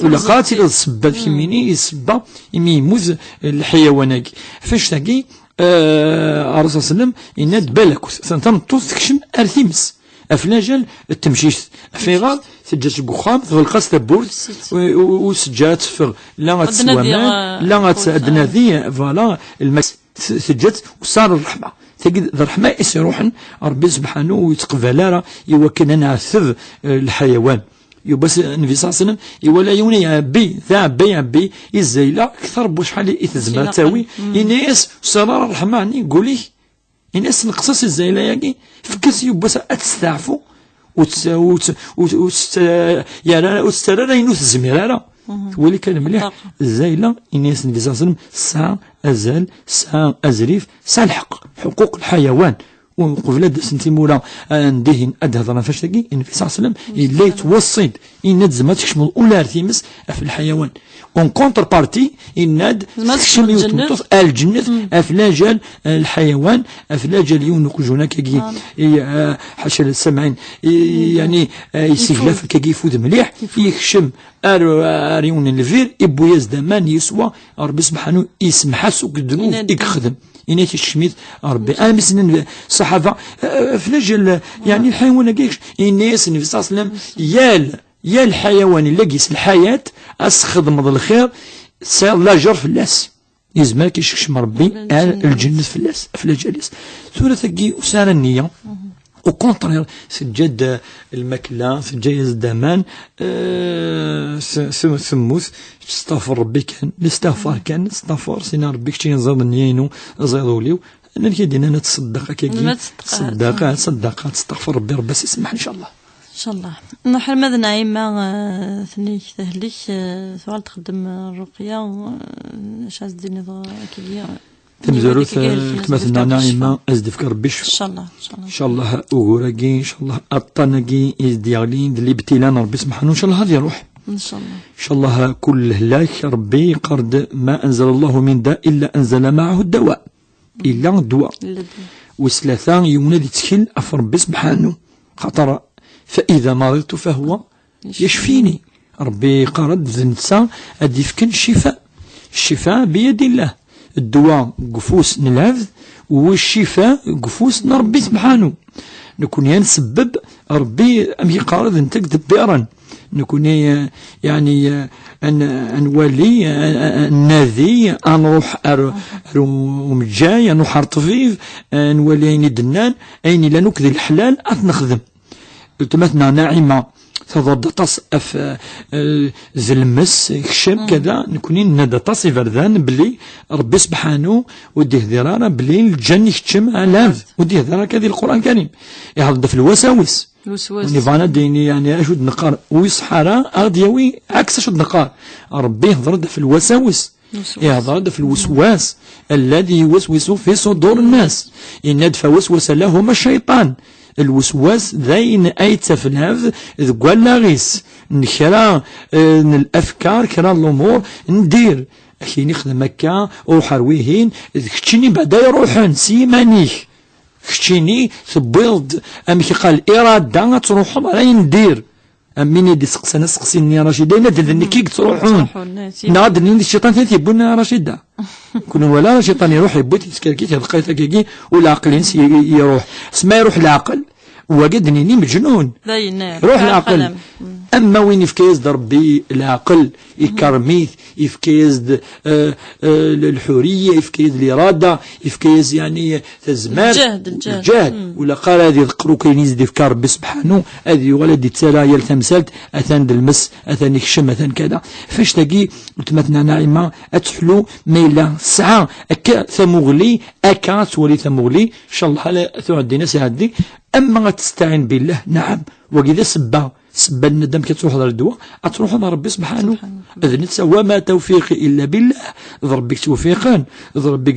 ilaq ad tiliḍ d ssebba d kemmini, i ssebba imi yemmut lḥayawan-agi. Ɣef annect-agi, eh, Ṛṛasul ṣalla Llahu ɛalayhi wa sallam yenna-d balakut, tameṭṭut tekcem ar times. Ɣef lajal n temcict. Ɣef ayɣer? Teǧǧa-tt deg uxxam, tɣelq-as tawwurt, u, u, u teǧǧa ad teffeɣ, la ad teswa aman, la ad tnadi, voilà, lmak-, t-, teǧǧa-tt u tesɛa ṛṛeḥma. Tagi d ṛṛeḥma i s-iruḥen, Ṛebbi sebḥanu ur yettqbal ara i wakken ad nɛetteb, eh, lḥayawan. Yuba s-, Nnbi ṣalla Llahu ɛalayhi wa sallam iwala yiwen iɛebbi, d aɛebbi, iɛebbi i zzayla, kter n wacḥal i tezmer ad tawi, yenna-yas, ur tesɛiḍ ara ṛṛeḥma, ɛni, deg wul-ik? Ini-as, neqqes-as i zzayla-agi, fek-as yiwwas ad testeɛfu, ur tt-, ur tt-, ur tt-, ur tt-, yerra, ur tt-terra ara ayen ur tezmir ara. Twali kan mliḥ, zzayla, ini-as Nnbi ṣalla Llahu ɛalayhi wa sallam, tesɛa azal, tesɛa azrif, tesɛa lḥeqq, ḥuquq lḥayawan. U qbel ad d-asen timura, ah, n dihin ad d-hedren ɣef wannect-agi, Nnbi ṣalla Llahu ɛalayhi wa sallam yella yettweṣṣi-d, yenna-d, tzemreḍ ad tkecmeḍ ula ar times ɣef lḥayawan. En contrepartie, yenna-d, tekcem yiwet n tmeṭṭut ar lǧennet ɣef lajal, eh, lḥayawan, ɣef lajal yiwen n uqjun akkagi, i, eh, ḥaca llah, samɛin, i, yani, eh, yesseglaf akkagi, ifud mliḥ, yekcem ar, ar yiwen n lbir, iwwi-yas-d aman, yeswa, Ṛebbi sebḥanu isemmeḥ-as akk ddnub i yexdem. Yenna-k ikcem-it Ṛebbi. Armi s-nnan ṣṣaḥaba, eh, ɣef lajal, yani, lḥayawan-agi, yenna-yas Nnbi ṣalla Llahu ɛalayhi wa sallam, yal Yal ḥayawan illa deg-s lḥayat, ad s-txedmeḍ lxir, tesɛiḍ lajer fell-as. Yezmer ad k-yessekcem Ṛebbi ar lǧennet fell-as, ɣef lǧal-is. Tura tagi ur tesɛi ara nniya. Au contraire, teǧǧa-d, eh, lmakla, teǧǧa-yas-d aman, eh, s-, s-, temmut, testaɣfer Ṛebbi kan, testaɣfer kan, testaɣfer, s-, yenna Ṛebbi keččini teẓriḍ nniya-inu, teẓriḍ ul-iw, Amek i d-nnan, ad tṣeddeq akkagi? Ṣeddaqa, ṣeddaqa, ad testaɣfer Ṛebbi, Ṛebbi ad s-isemmeḥ, ncallah. Ncallah. Nruḥ arma d Naɛima, eh, tenna-k tehlek, eh, tuɣal txeddem, eh, ṛṛuqya, eh, acu ad s-d-tiniḍ, eh, akkagi, eh, tamezwarut, eh, weltma-tneɣ Naɛima, ad s-d-ifk Ṛebbi ccfa. Ncallah, ncallah. Ncallah ugur-agi, ncallah aṭṭan-agi i d-yeɣlin d libtila n Ṛebbi subḥanu, ncallah ad iṛuḥ. Incallah. Incallah, kul lehlak, Rebbi yeqqar-d: "Ma anzala Allahu min da illa anzala ma'ahu dawa." Illa ddwa. Illa ddwa. Wis tlata, yiwen ad ittkel ɣef Rebbi subḥanu. Xaṭer: "Fa ida maridtu fa huwa yacfini." Rebbi yeqqar-d d netta ad d-ifken ccifa. Ccifa biyadillah. Ddwa deg ufus n lɛebd, u ccifa deg ufus n Rebbi subḥanu. Nekni ad nsebbeb, Rebbi, amek yeqqar, d netta i idebbiren. Nekni, eh, yeɛni, eh, ad n-, ad nwali, eh, ad, ad nadi, ad nruḥ ar, ar umeǧǧay, ad nruḥ ar ṭṭbib, eh, ad nwali ayen i d-nnan, ayen yellan akk d leḥlal, ad t-nexdem. Weltma-tneɣ Naɛima, thedder-d aṭas ɣef, eh, d lmes, kcem, kada, nekni nenna-d aṭas iberdan belli Rebbi subḥanu ur d-ihdir ara belli lǧan ikeččem alab, ur d-ihdir ara akka di Lqur'an Karim. Ihder-d ɣef lwasawis. Lweswas. Win ibɣan ad d-yini, yeɛni, acu d-neqqar, ur iṣeḥḥa ara, ad aɣ-d-yawi ɛaks acu d-neqqar. Rebbi ihder-d ɣef lwasawis. Lweswas. Ihder-d ɣef lweswas. Alladhi yuwaswisu fi sudur nnas. Yenna-d: "Fawaswasa lahuma ccayṭan." Lweswas d ayen ay yettaf lɛebd deg wallaɣ-is n kra, eh, n lafkar, kra n lumuṛ, n dir. Akin ixdem akka, ruḥ ar wihin, d keččini bada iruḥen s yiman-ik. Keččini tewwiḍ-d, amek iqal, irada ad truḥeḍ ar ayen dir. Am win i d-iseqsan aseqsi-nni, a Racida, yenna-d: "D nekk i yettruḥun." Yettruḥun, eh, si- Neɣ ad d-nini d cciṭan i t-yewwin, a Racida. Kul wala cciṭan iruḥ, yewwi-t, yetkerkit, yedqayt akkagi, u leɛqel-ines y-, y-, iruḥ. Sma iruḥ leɛqel, wagi ad d-nini meǧnun. Dayen, eh, iruḥ leɛqel. Ama win ifka-yas-d Rebbi leɛqel, ikerrem-it, ifka-yas-d, eh, eh, l-, lḥuriya, ifka-yas-d lirada, ifka-yas, yeɛni, tazmert, lǧehd, lǧehd. Lǧehd. Ur ilaq ara ad iḍeqqer akk ayen i s-d-ifka Rebbi subḥanu, ad yuɣal ad d-ittarra yal tamsalt, atan d lmes, atan ikcem, atan kada. Ɣef wannect-agi, weltma-tneɣ Naɛima ad teḥlu, ma yella tesɛa akka tamuɣli, akka ad twali tamuɣli, ncallah, ala tuɛeddin ad s-iɛeddi. Ama ad testeɛin billah, naɛam, wagi d asebba, sebba n nadam, ad truḥeḍ ar ddwa, ad truḥeḍ ar Rebbi subḥanu. Subḥanu. D netta, wa ma tawfiqi illa billah, d Rebbi i yettwfiqen, d Rebbi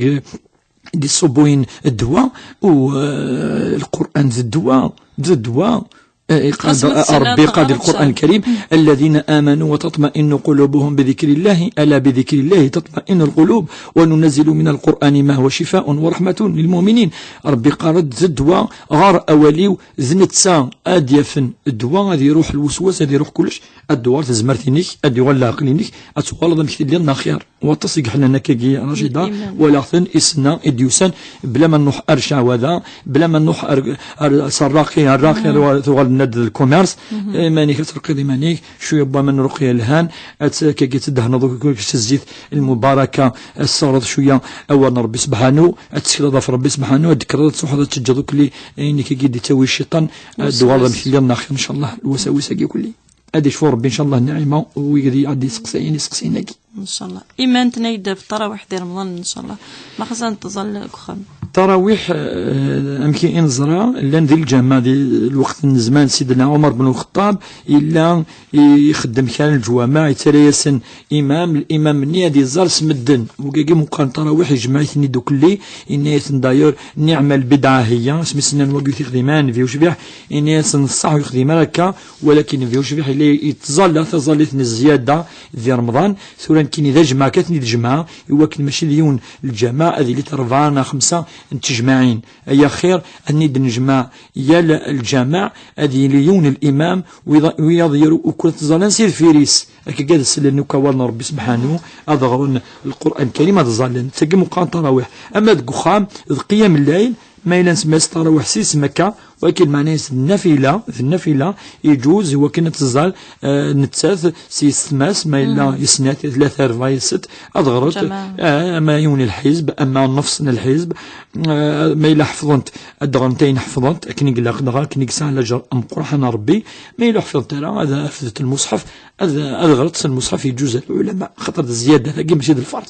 i d-iṣubbuyen ddwa, u, eh, Lqur'an d ddwa, d ddwa. Eh, iqad-, Xas ma tessina Rebbi iqad-, Lqur'an Lkarim: "الذين آمنوا وتطمئن قلوبهم بذكر الله، ألا بذكر الله تطمئن القلوب، وننزل من القرآن ما هو شفاء ورحمة للمؤمنين." Rebbi iqqar-d d ddwa, ɣer awal-iw, d netta ad d-yafen ddwa, ad iruḥ lweswas, ad iruḥ kullec, ad d-tuɣal tezmert-inek, ad d-yuɣal leɛqel-inek, ad tuɣaleḍ amek telliḍ neɣ xir. Waṭas i yeḥlan akkagi, Racida, walaɣ-ten i sna i d-yusan, bla ma nruḥ ar ccɛwada, bla ma nruḥ ar, ar, s rraqi, ar rraqi, ar tuɣal-d d lkumirs, iman-ik ad terqiḍ iman-ik, cwiya n waman n ruqya yelhan, ad t-, akkagi ad tdehneḍ akk s zzit lmubaraka, ad tesseɣreḍ cwiya awal n Rebbi subḥanu, ad tettekleḍ ɣef Rebbi subḥanu, ad d-tekkreḍ, ad truḥeḍ, ad teǧǧeḍ akk li, ayen akkagi d-yettawi cciṭan, ad d-tuɣaleḍ amek telliḍ neɣ xir, ncallah, lwasawis-agi kulli. Ad icfu Rebbi, ncallah, Naɛima, u wigad i ad d-iseqsayen iseqsiyen-agi. Ncallah. Iman tnayda f ṭṭarawiḥ di Remḍan, ncallah. Ma xas ad nettẓall deg uxxam. Ṭarawiḥ, eh, amek i neẓra, llan di lǧameɛ di lweqt n zzman n Sidna Ɛumar ben Lxeṭṭab, yella ixeddem kra n leǧwameɛ, yettarra-yasen imam, limam-nni ad iẓẓal s medden. Wigagi meqqar n ṭarawiḥ, ijmeɛ-iten-id ukelli, yenna-yasen d'ailleurs: "Niɛma lbidɛa hiya", asmi s-nnan wagi ur t-ixdim ara Nnbi ucbiḥ, yenna-yasen: "Ṣṣeḥ ur yexdim ara akka, walakin Nnbi ucbiḥ yella yettẓalla taẓallit n zzyada di Remḍan, tura nekkini d ajmaɛ kan ad ten-id-jemɛeɣ, i wakken mačči d yiwen lǧameɛ, ad ilint rebɛa neɣ xemsa n tejmaɛin. Ay axir, ad ten-id-nejmeɛ yal lǧameɛ, ad yili yiwen limam, wiyaḍ, wiyaḍ yaru ukur ad ttẓallan si deffir-is." Akkagi ad slen akk awal n Rebbi subḥanu, ad ɣren Lqur'an Lkarim, ad ẓallen. D tagi meqqar n ṭarawiḥ. Ama deg uxxam, d qiyam llayl, ma yella nsemma-yas ṭarawiḥ s isem akka, walakin lmeɛna-yas d nnafila, d nnafila, iǧuz i wakken ad teẓẓal, eh, nettat s yessetma-s, ma yella yes-, tlata, rebɛa, yes-, sett, ad ɣrent, eh, ama yiwen lḥizb, ama nnefṣ n lḥizb, eh, ma yella ḥefḍent, ad ɣrent ayen ḥefḍent, akken i ilaq, dɣa akken i yesɛa laǧer ameqqran n Rebbi, ma yella ḥefḍent ara, ad afdent lmuṣḥef, ad, ad ɣrent s lmuṣḥef, iǧuz ɣer lɛulama, xaṭer d zzyada, tagi mačči d lferḍ.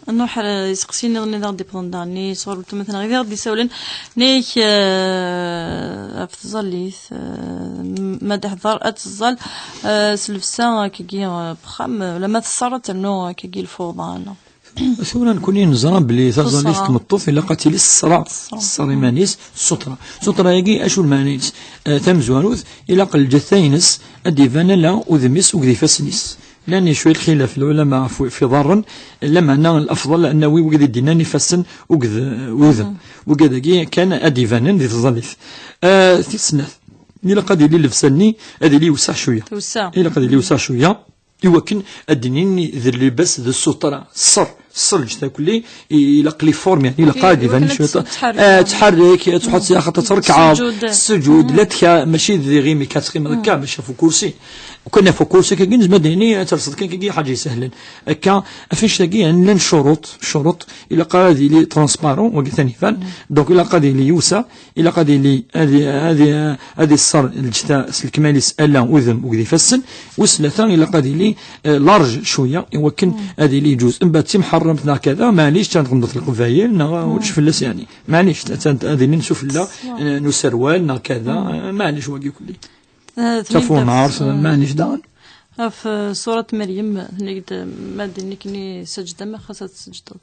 Ad nruḥ ar iseqsiyen nniḍen i d aɣ-d-iwwḍen daɣen, sɣur weltma-tneɣ i d aɣ-d-isawlen. Nek, eh, ɣef tẓallit, eh, ma d-iḥḍer ad teẓẓal, eh, s llebsa akkagi, eh, n wexxam, eh, ulamma teṣṣer ad ternu akkagi lfuḍa, neɣ? Tura nekni neẓra belli taẓallit n tmeṭṭut ilaq ad tili s ṣṣra, s ṣṣra iman-is, s ṣṣutra. Ṣṣutra-agi acu lmeɛna-ines? Eh, tamezwarut, ilaq lǧetta-ines ad d-iban ala udem-is akked ifassen-is. Llan cwiya lxilaf lɛulama ɣef, ɣef iḍarren, lameɛna lafḍel ad nawi wigad i d-yennan ifassen akked udem. Wigad-agi kan ad d-ibanen di tẓallit. Eh, tis snat, ilaq ad yili llebsa-nni ad yili yewseɛ cwiya. Ilaq ad yili yewseɛ cwiya. Iwakken ad d-nini d llibas d ssutra, ṣṣer, ṣṣer ǧǧet akk-, ilaq les formes, yeɛni ilaq ad iban cwiṭ. Ttḥerrik, ttḥerrik, ttḥettṣi axaṭer trekɛeḍ, ssuǧud, la tka, mačči d iɣimi kan teqqimeḍ akka, mačči ɣef ukursi. Ukan ɣef ukursi kagi nezmer ad d-nini ad terseḍ kan kagi ḥaǧa isehlen. Akka, ɣef annect-agi llan ccuruṭ, ccuruṭ, ilaq ad yili transparent, wagi atan iban, donc ilaq ad yili yewseɛ, ilaq ad yili, ad, ad, ad iṣṣer lǧetta s lekmal-is, ala udem akked ifassen. Wis tlata, ilaq ad yili, eh, large cwiya, iwakken ad yili yeǧuz. Mbeɛd timḥerremt neɣ kada, maɛlic, ad tɣemdeḍ lqbayel, neɣ ulac fell-as, yeɛni. Maɛlic, ad, ad ilin sufella, eh, n userwal, neɣ kada, eh, maɛlic wagi kulli. Eh, tafunart, maɛlic daɣen. Ɣef, eh, surat Meryem, tenna-d, ma d nekni saǧda, ma xas ad tesǧdeḍ.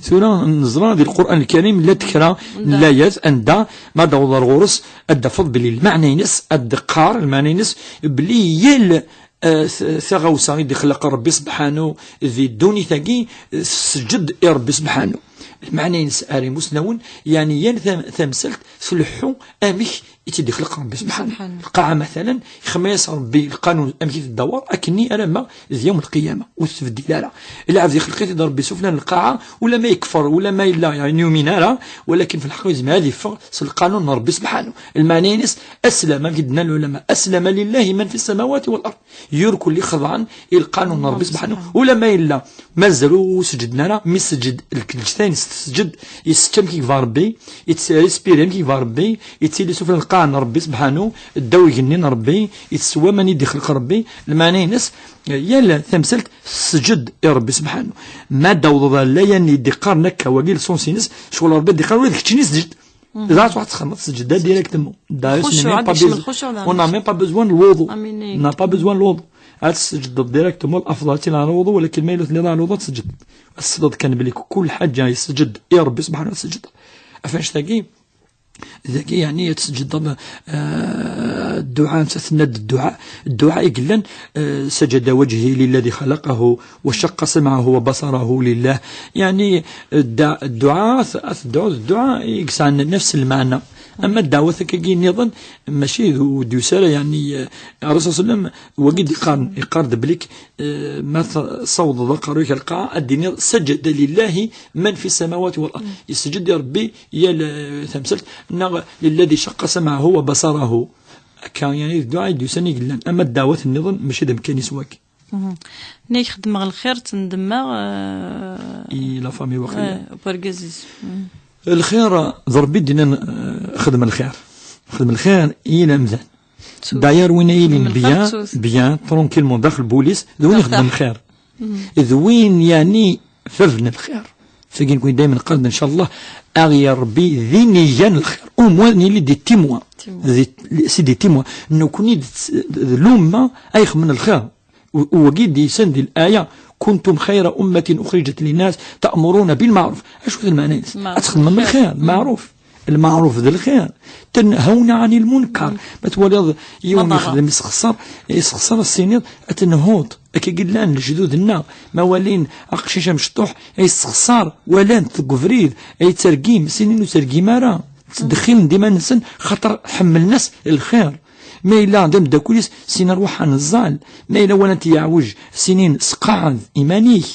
Tura neẓra di Lqur'an Lkarim llant kra n layat anda ma d-taweḍ ar ɣur-s ad d-tafeḍ belli lmeɛna-ines ad d-teqqar, lmeɛna-ines belli yal, eh, t-, taɣawsa i d-ixleq Rebbi Sebḥanu di ddunit-agi, eh, tesǧed i Rebbi Sebḥanu. Lmeɛna-ines ar imusnawen, yeɛni yal tam-, tamsalt tleḥḥu amek i tt-id-ixleq Rebbi Sebḥanu. Lqaɛa, matalan, ixemma-yas Rebbi lqanun amek i teddawer, akkenni alamma d yawm lqiyama, ur tettbeddil ara. Lɛebd ixleq-it-id Rebbi sufella n lqaɛa, ulamma yekfer, ulamma yella, yeɛni, ur yumin ara, walakin f lḥeqq yezmer ad yeffeɣ s lqanun n Rebbi Sebḥanu. Lmeɛna-ines, aslama, amek i d-nnan lɛulama, aslama lillahi man fi samawati wal ard. Yur kulli xeḍɛen i lqanun n Rebbi Sebḥanu. Ulamma yella mazal ur seǧǧden ara, mi seǧǧed lǧetta-ines tesǧed, yessečč amek i yebɣa Rebbi, yettrespirer amek i yebɣa Rebbi, yettili sufella n lqaɛa n Rebbi Sebḥanu, ddaw igenni n Rebbi, yettew aman i d-ixleq Rebbi. Lmeɛna-ines, yal tamsalt tesǧed i Rebbi Sebḥanu. Ma d-tawḍeḍ ar layan i d-iqqaren akka, wagi lsens-ines, ccɣel Rebbi d-iqqar ula d keččini seǧǧed. Dɣa ad tṛuḥ txedmeḍ, tesǧed-d directement. D'ailleurs, on n'a même pas besoin de l'wuḍu. On n'a pas besoin de l'wuḍu. Ad tesǧedeḍ directement, l'afḍal ad tili ɛla lwuḍu, walakin ma yella ur telliḍ ɛla lwuḍu ad tesǧedeḍ. Ad tesleḍ kan belli kul ḥaǧa yesǧed i Rebbi Sebḥanu ad tesǧedeḍ. Ɣef annect-agi, dagi, yeɛni, ad tesǧedeḍ, eh, dduɛa, nettat tenna-d dduɛa, dduɛa i yellan, eh, sajada wajhi lilladhi khalaqahu, wa shaqqa sam'ahu wa basarahu lillah. Yeɛni, dda-, dduɛa, ad t-, ad tedɛuḍ dduɛa i yesɛan nefs lmeɛna. Ama ddeɛwat akkagi nniḍen, mačči d, ur d-yusi ara, yeɛni, eh, Ṛṛusul ṣalla Llahu ɛalayhi wa sallam, wagi d-iqqaren, iqqar-d bellik, eh, ma t-, tessawḍeḍ aqerruy-ik ar lqaɛa, ad d-tiniḍ, sajada lillahi man fi samawati wal ard. Yesǧed i Rebbi yal, eh, tamsalt, neɣ lilladhi shaqqa sam'ahu wa basarahu. Akka, yeɛni, d dduɛa i d-yusan i yellan. Ama ddeɛwat nniḍen, mačči d amkan-is wagi. Nnig xedmeɣ lxir, ttendemmeɣ, eh, i la famille waqila. Eh, wergaz-is. Lxir, d Rebbi i d-yennan, eh, xdem lxir. Xdem lxir i yal amdan. D'ailleurs, win ay yilin bien, bien, tranquillement, daxel lbulis, d win ixedmen lxir. D win, yeɛni, bab n lxir. Tagi nekni daymen qqaren-d, ncallah, aɣ-yerr Rebbi d inigan n lxir. Au moins nili des témoins. Des, c'est des témoins. Nekni d, d lumma ay ixemmen lxir. U, u wagi d-yusan di laya, كنتم خير أمة أخرجت للناس تأمرون بالمعروف. Acu d lmeɛna-ines? Ad txedmem lxir, lmeɛruf. Lmeɛruf d lxir. تنهون عن المنكر. Ma twaliḍ yiwen yexdem isexṣar, isexṣar, ad s-tiniḍ, ad tenhuḍ. Akka i llan lejdud-nneɣ, ma walin aqcic amecṭuḥ, ay yessexṣar, walan-t deg ubrid, ay yettergim, sinin ur yettergim ara. Ttdexxilen-d iman-nsen, xaṭer ḥemmlen-as lxir. Ma yella d ameddakel-is, sin rwaḥen ẓẓal. Ma yella walan-t yeɛwej, sinin sqeɛd iman-ik.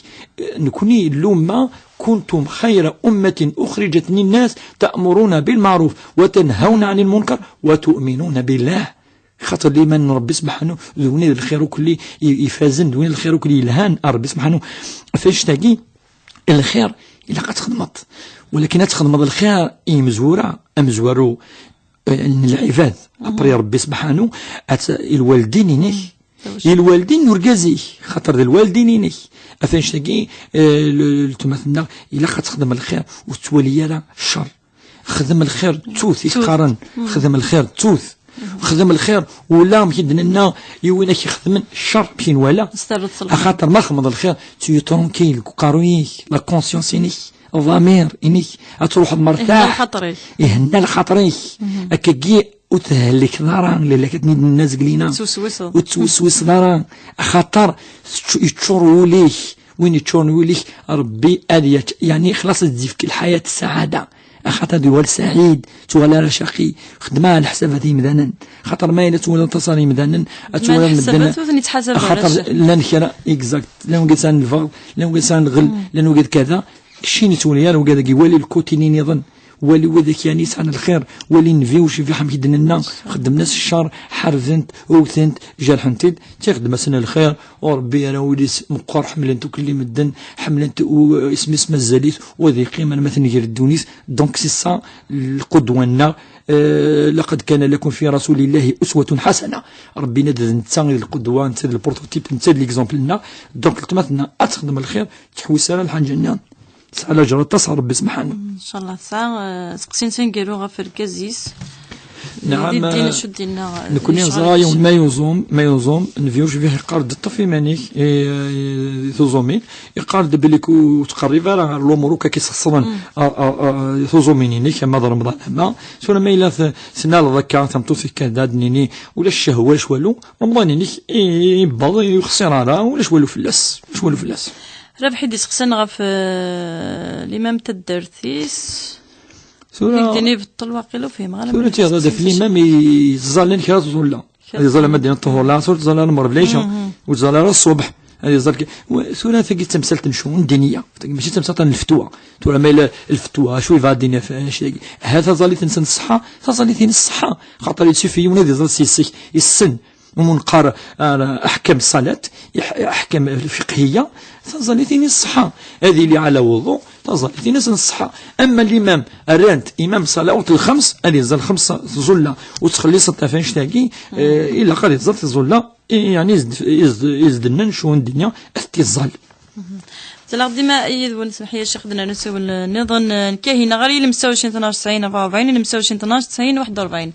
Nekni, lumma, كنتم خير أمة أخرجت للناس تأمرون بالمعروف وتنهون عن المنكر وتؤمنون بالله. Xaṭer liman n Rebbi Sebḥanu, d win i d lxir ukelli i, ifazen, d win i d lxir ukelli yelhan ar Rebbi Sebḥanu. Ɣef annect-agi, lxir, ilaq ad txedmeḍ. Walakin ad txedmeḍ lxir i yimezwura, amezwaru, eh, n lɛibad, après Rebbi Sebḥanu, ad t-, i lwaldin-inek. I lwaldin n urgaz-ik, xaṭer d lwaldin-inek. Ɣef annect-agi, eh, l-, letma-tneɣ, ilaq ad texdem lxir, ur tettwali ara ccer. Xdem lxir, ttut, i t-qqaren. Xdem lxir, ttut. Xdem lxir, ula amek i d-nenna i win ak ixedmen ccer, amek i nwala. Axaṭer ma txedmeḍ lxir, tu es tranquille deg uqerruy-ik, la conscience-inek, ḍamir-inek, ad truḥeḍ mertaḥ. Ihenna lxaṭer-ik. Ihenna lxaṭer-ik. Akkagi ur tehlikeḍ ara, lalla kan i d-nenna zgelina. Ur tettweswiseḍ ara, axaṭer tečč-, yeččur wul-ik. Win yeččuren wul-ik, Rebbi ad yač-, yeɛni, xlaṣ ad d-yefk lḥayat ssaɛada. Axaṭer ad yuɣal saɛid, tuɣal ara caqi. Xdem ɛla leḥsabat n yimdanen. Xaṭer ma yella twalaḍ aṭas n yimdanen, ad twalaḍ medden. Ur ten-ittḥasab ara. Axaṭer llan kra, exact, llan wigad sɛan lbeɣḍ, llan wigad sɛan lɣel, llan wigad kada. Keččini ur twali ara wigad-agi, wali lkuti-nni niḍen. Wali widak yani yesɛan lxir, wali Nnbi ucbiḥ amek i d-nenna, xeddmen-as ccer, ḥarben-t, wwten-t, jerḥen-t-id, ttixeddem-asen lxir, u Rebbi yerra wul-is meqqer, ḥemmlen-t ukelli medden, ḥemmlen-t u-, isem-is mazal-it, u ad yeqqim arma tenger ddunit. Donc c'est ça lqudwa-nneɣ, euh, لقد كان لكم في رسول الله أسوة حسنة. Rebbi yenna-d d netta i d lqudwa, netta d lprototype, netta d l'exemple-nneɣ. Donc letma tenna ad texdem lxir, ur teḥwis ara lḥaǧa-nni. Tesɛa laǧer aṭas ɣer Rebbi subḥanahu. Ncallah tesɛa, eh, seqsi n taneggarut ɣef urgaz-is. Neɛam, di ddin, eh, acu d-yenna, eh, nekkni neẓra yiwen ma yuẓum, ma yuẓum, Nnbi ucbiḥ yeqqar-d ṭṭef iman-ik, eh, eh, i tuẓumin, yeqqar-d belli ur ttqerrib ara ɣer lumuṛ akk i k-isxeṣren, a, a, a, tuẓumin-inek, ama d Remḍan, ama. Tura ma yella t-, tnaleḍ akka, tameṭṭut-ik ad d-nini, ulac ccehwa, ulac walu, Remḍan-inek i, i yewweḍ, ur yexṣir ara, ulac walu fell-as, ulac walu fell-as. Rabeḥ i d-iseqsan ɣef, eh, limam taddart-is. Tura i k-d-ini ibeṭṭel waqila ur fhimeɣ ara. Tura tiɣda ɣef limam yeẓẓallen kra tẓulla. Ad iẓẓal ama ddin ṭṭuhur lɛaṣur, ur tẓall ara lmeɣreb lɛica, ur tẓall ara ṣṣubeḥ. Ad iẓẓal k-, wa-, tura tagi d tamsalt n ccun ddiniya. Tagi mačči d tamsalt n lfetwa. Tura ma yella lfetwa, acu yebɣa ad d-yini ɣef annect-agi? Ha taẓallit-nsen ṣṣeḥḥa, taẓallit-ines ṣṣeḥḥa. Xaṭer il suffit yiwen ad iẓẓal s yes-k, yessen. Umi neqqar, ah, aḥkam ṣṣalat, iḥ-, aḥkam lfiqhiya, taẓallit-ines ṣṣeḥḥa. Ad yili ɛla wuḍu, taẓallit-ines n ṣṣeḥḥa. Ama limam, rran-t imam ṣalawat lxems, ad iẓẓal xems tẓulla, ur ttxelliṣent ɣef annect-agi, eh, ilaq ad iẓẓal tiẓulla, i, yeɛni, i s-d-, i s-d-, i s-d-nnan ccun ddiniya, ad t-iẓẓal. Zalaɣ dima yid-wen, semḥ-iyi a ccix, d-nernu usiwel nniḍen, eh, n Kahina, ɣer yilemsawcin tnac tesɛin arbaɛ u rebɛin, yilemsawcin tnac tesɛin waḥed u rebɛin.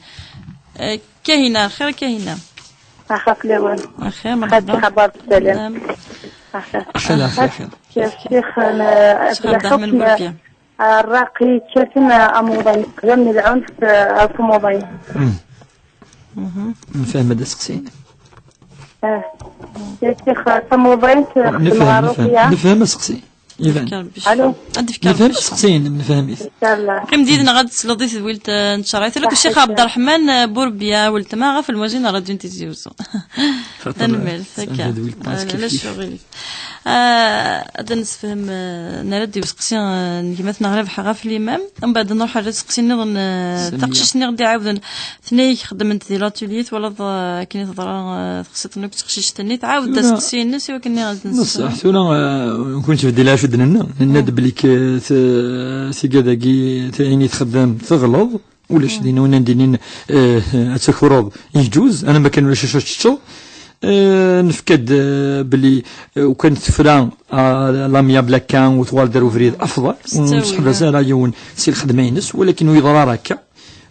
Eh, Kahina, xir Kahina. Axir fell-awen. Axir, xaṭi, xabar ssalam. Axir. Axir, axir, axir. Ccix, eh, Ccix Ɛebd Ṛṛeḥman Burbiya. Ṛṛaqi yekkaten, eh, amuḍin, qdam n lɛunf, eh, ɣef umuḍin. Nfehhem d aseqsi-inem. Ah. Ccix, eh, tamuḍint, eh, xedmeɣ ɣer Ruqya. Nfehhem aseqsi. Iban. Ad d-fkeɣ Rebbi ccfa. Ad d-fkeɣ Rebbi ccfa. Nfehhem aseqsi-inem, nfehhem-it. Inchallah. Qqim did-neɣ ad tesleḍ i tedwilt, eh, n ttcerayt. Tura ccix Ɛebd Ṛṛeḥman, eh, Burbiya, weltma, ɣef lmajin n ṛṛadyu n Tizi Uzzu. Tanemmirt, akka. Ulac uɣilif. Ah, ad d-nessefhem, eh, nerra-d i useqsi, eh, n gma-tneɣ Rabeḥ ɣef limam. Mbeɛd nruḥ ar useqsi nniḍen, eh, taqcict-nni i ɣ-d-iɛawden. Tenna-yak xeddment di l'atelier, twalaḍ, eh, akken i teḍra, eh, teqsiṭ-nni akked teqcict-nni. Tɛawed-d aseqsi-ines i wakken ad nessefhem. Tura, eh, ur nettbeddil ara acu d-nenna. Nenna-d belli k-, t-, tigad-agi, ayen i txeddem, teɣleḍ. Ulac din win ad d-inin, eh, ad takreḍ, yeǧǧuz, alamma kan ulac acu ad teččeḍ. Eh, nefka-d, eh, belli, eh, ukan tefra, ah, l'amiable akka, u tuɣal-d ar ubrid afḍal, ur nesseḥbas ara yiwen si lxedma-ines, walakin ur yeḍra ara akka.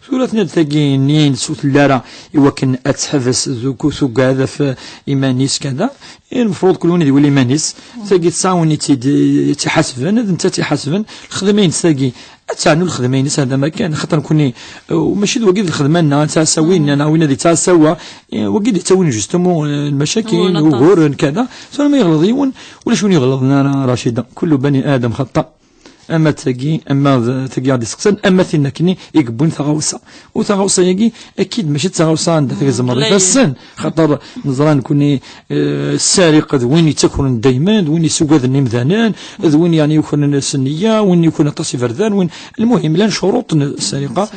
Tura tenna-d tagi nni-ines ur telli ara i wakken ad teḥbes, tugad ɣef iman-is kada. I lmefruḍ kul win ad iwali iman-is. Tagi tesɛa win i tt-id-, i tt-iḥasben, d netta i tt-iḥasben. Lxedma-ines tagi, ad teɛnu lxedma-ines, hada ma kan, xaṭer nekkni, uh, mačči d wagi d lxedma-nneɣ, ad ttɛassawin, neɣ win ad yettɛassawa, eh, wagi d-yettawin justement, eh, lmacakin, uguren, kada. Tura ma yeɣleḍ yiwen, ulac win iɣelḍen ara, Racida. Kullu bani Adam xaṭṭa. Ama d tagi, ama d tagi i ɣ-d-iseqsan, ama tin akkenni i yewwin taɣawsa. U taɣawsa-agi, akid mačči d taɣawsa anda tgezmeḍ ifassen, xaṭer neẓra nekkni, eh, ssariq d win yettakren dayman, d win yessugaden imdanen, d win yeɛni yukren s nniya, win yukren aṭas iberdan, win, lmuhim, llan ccuruṭ n ssariqa.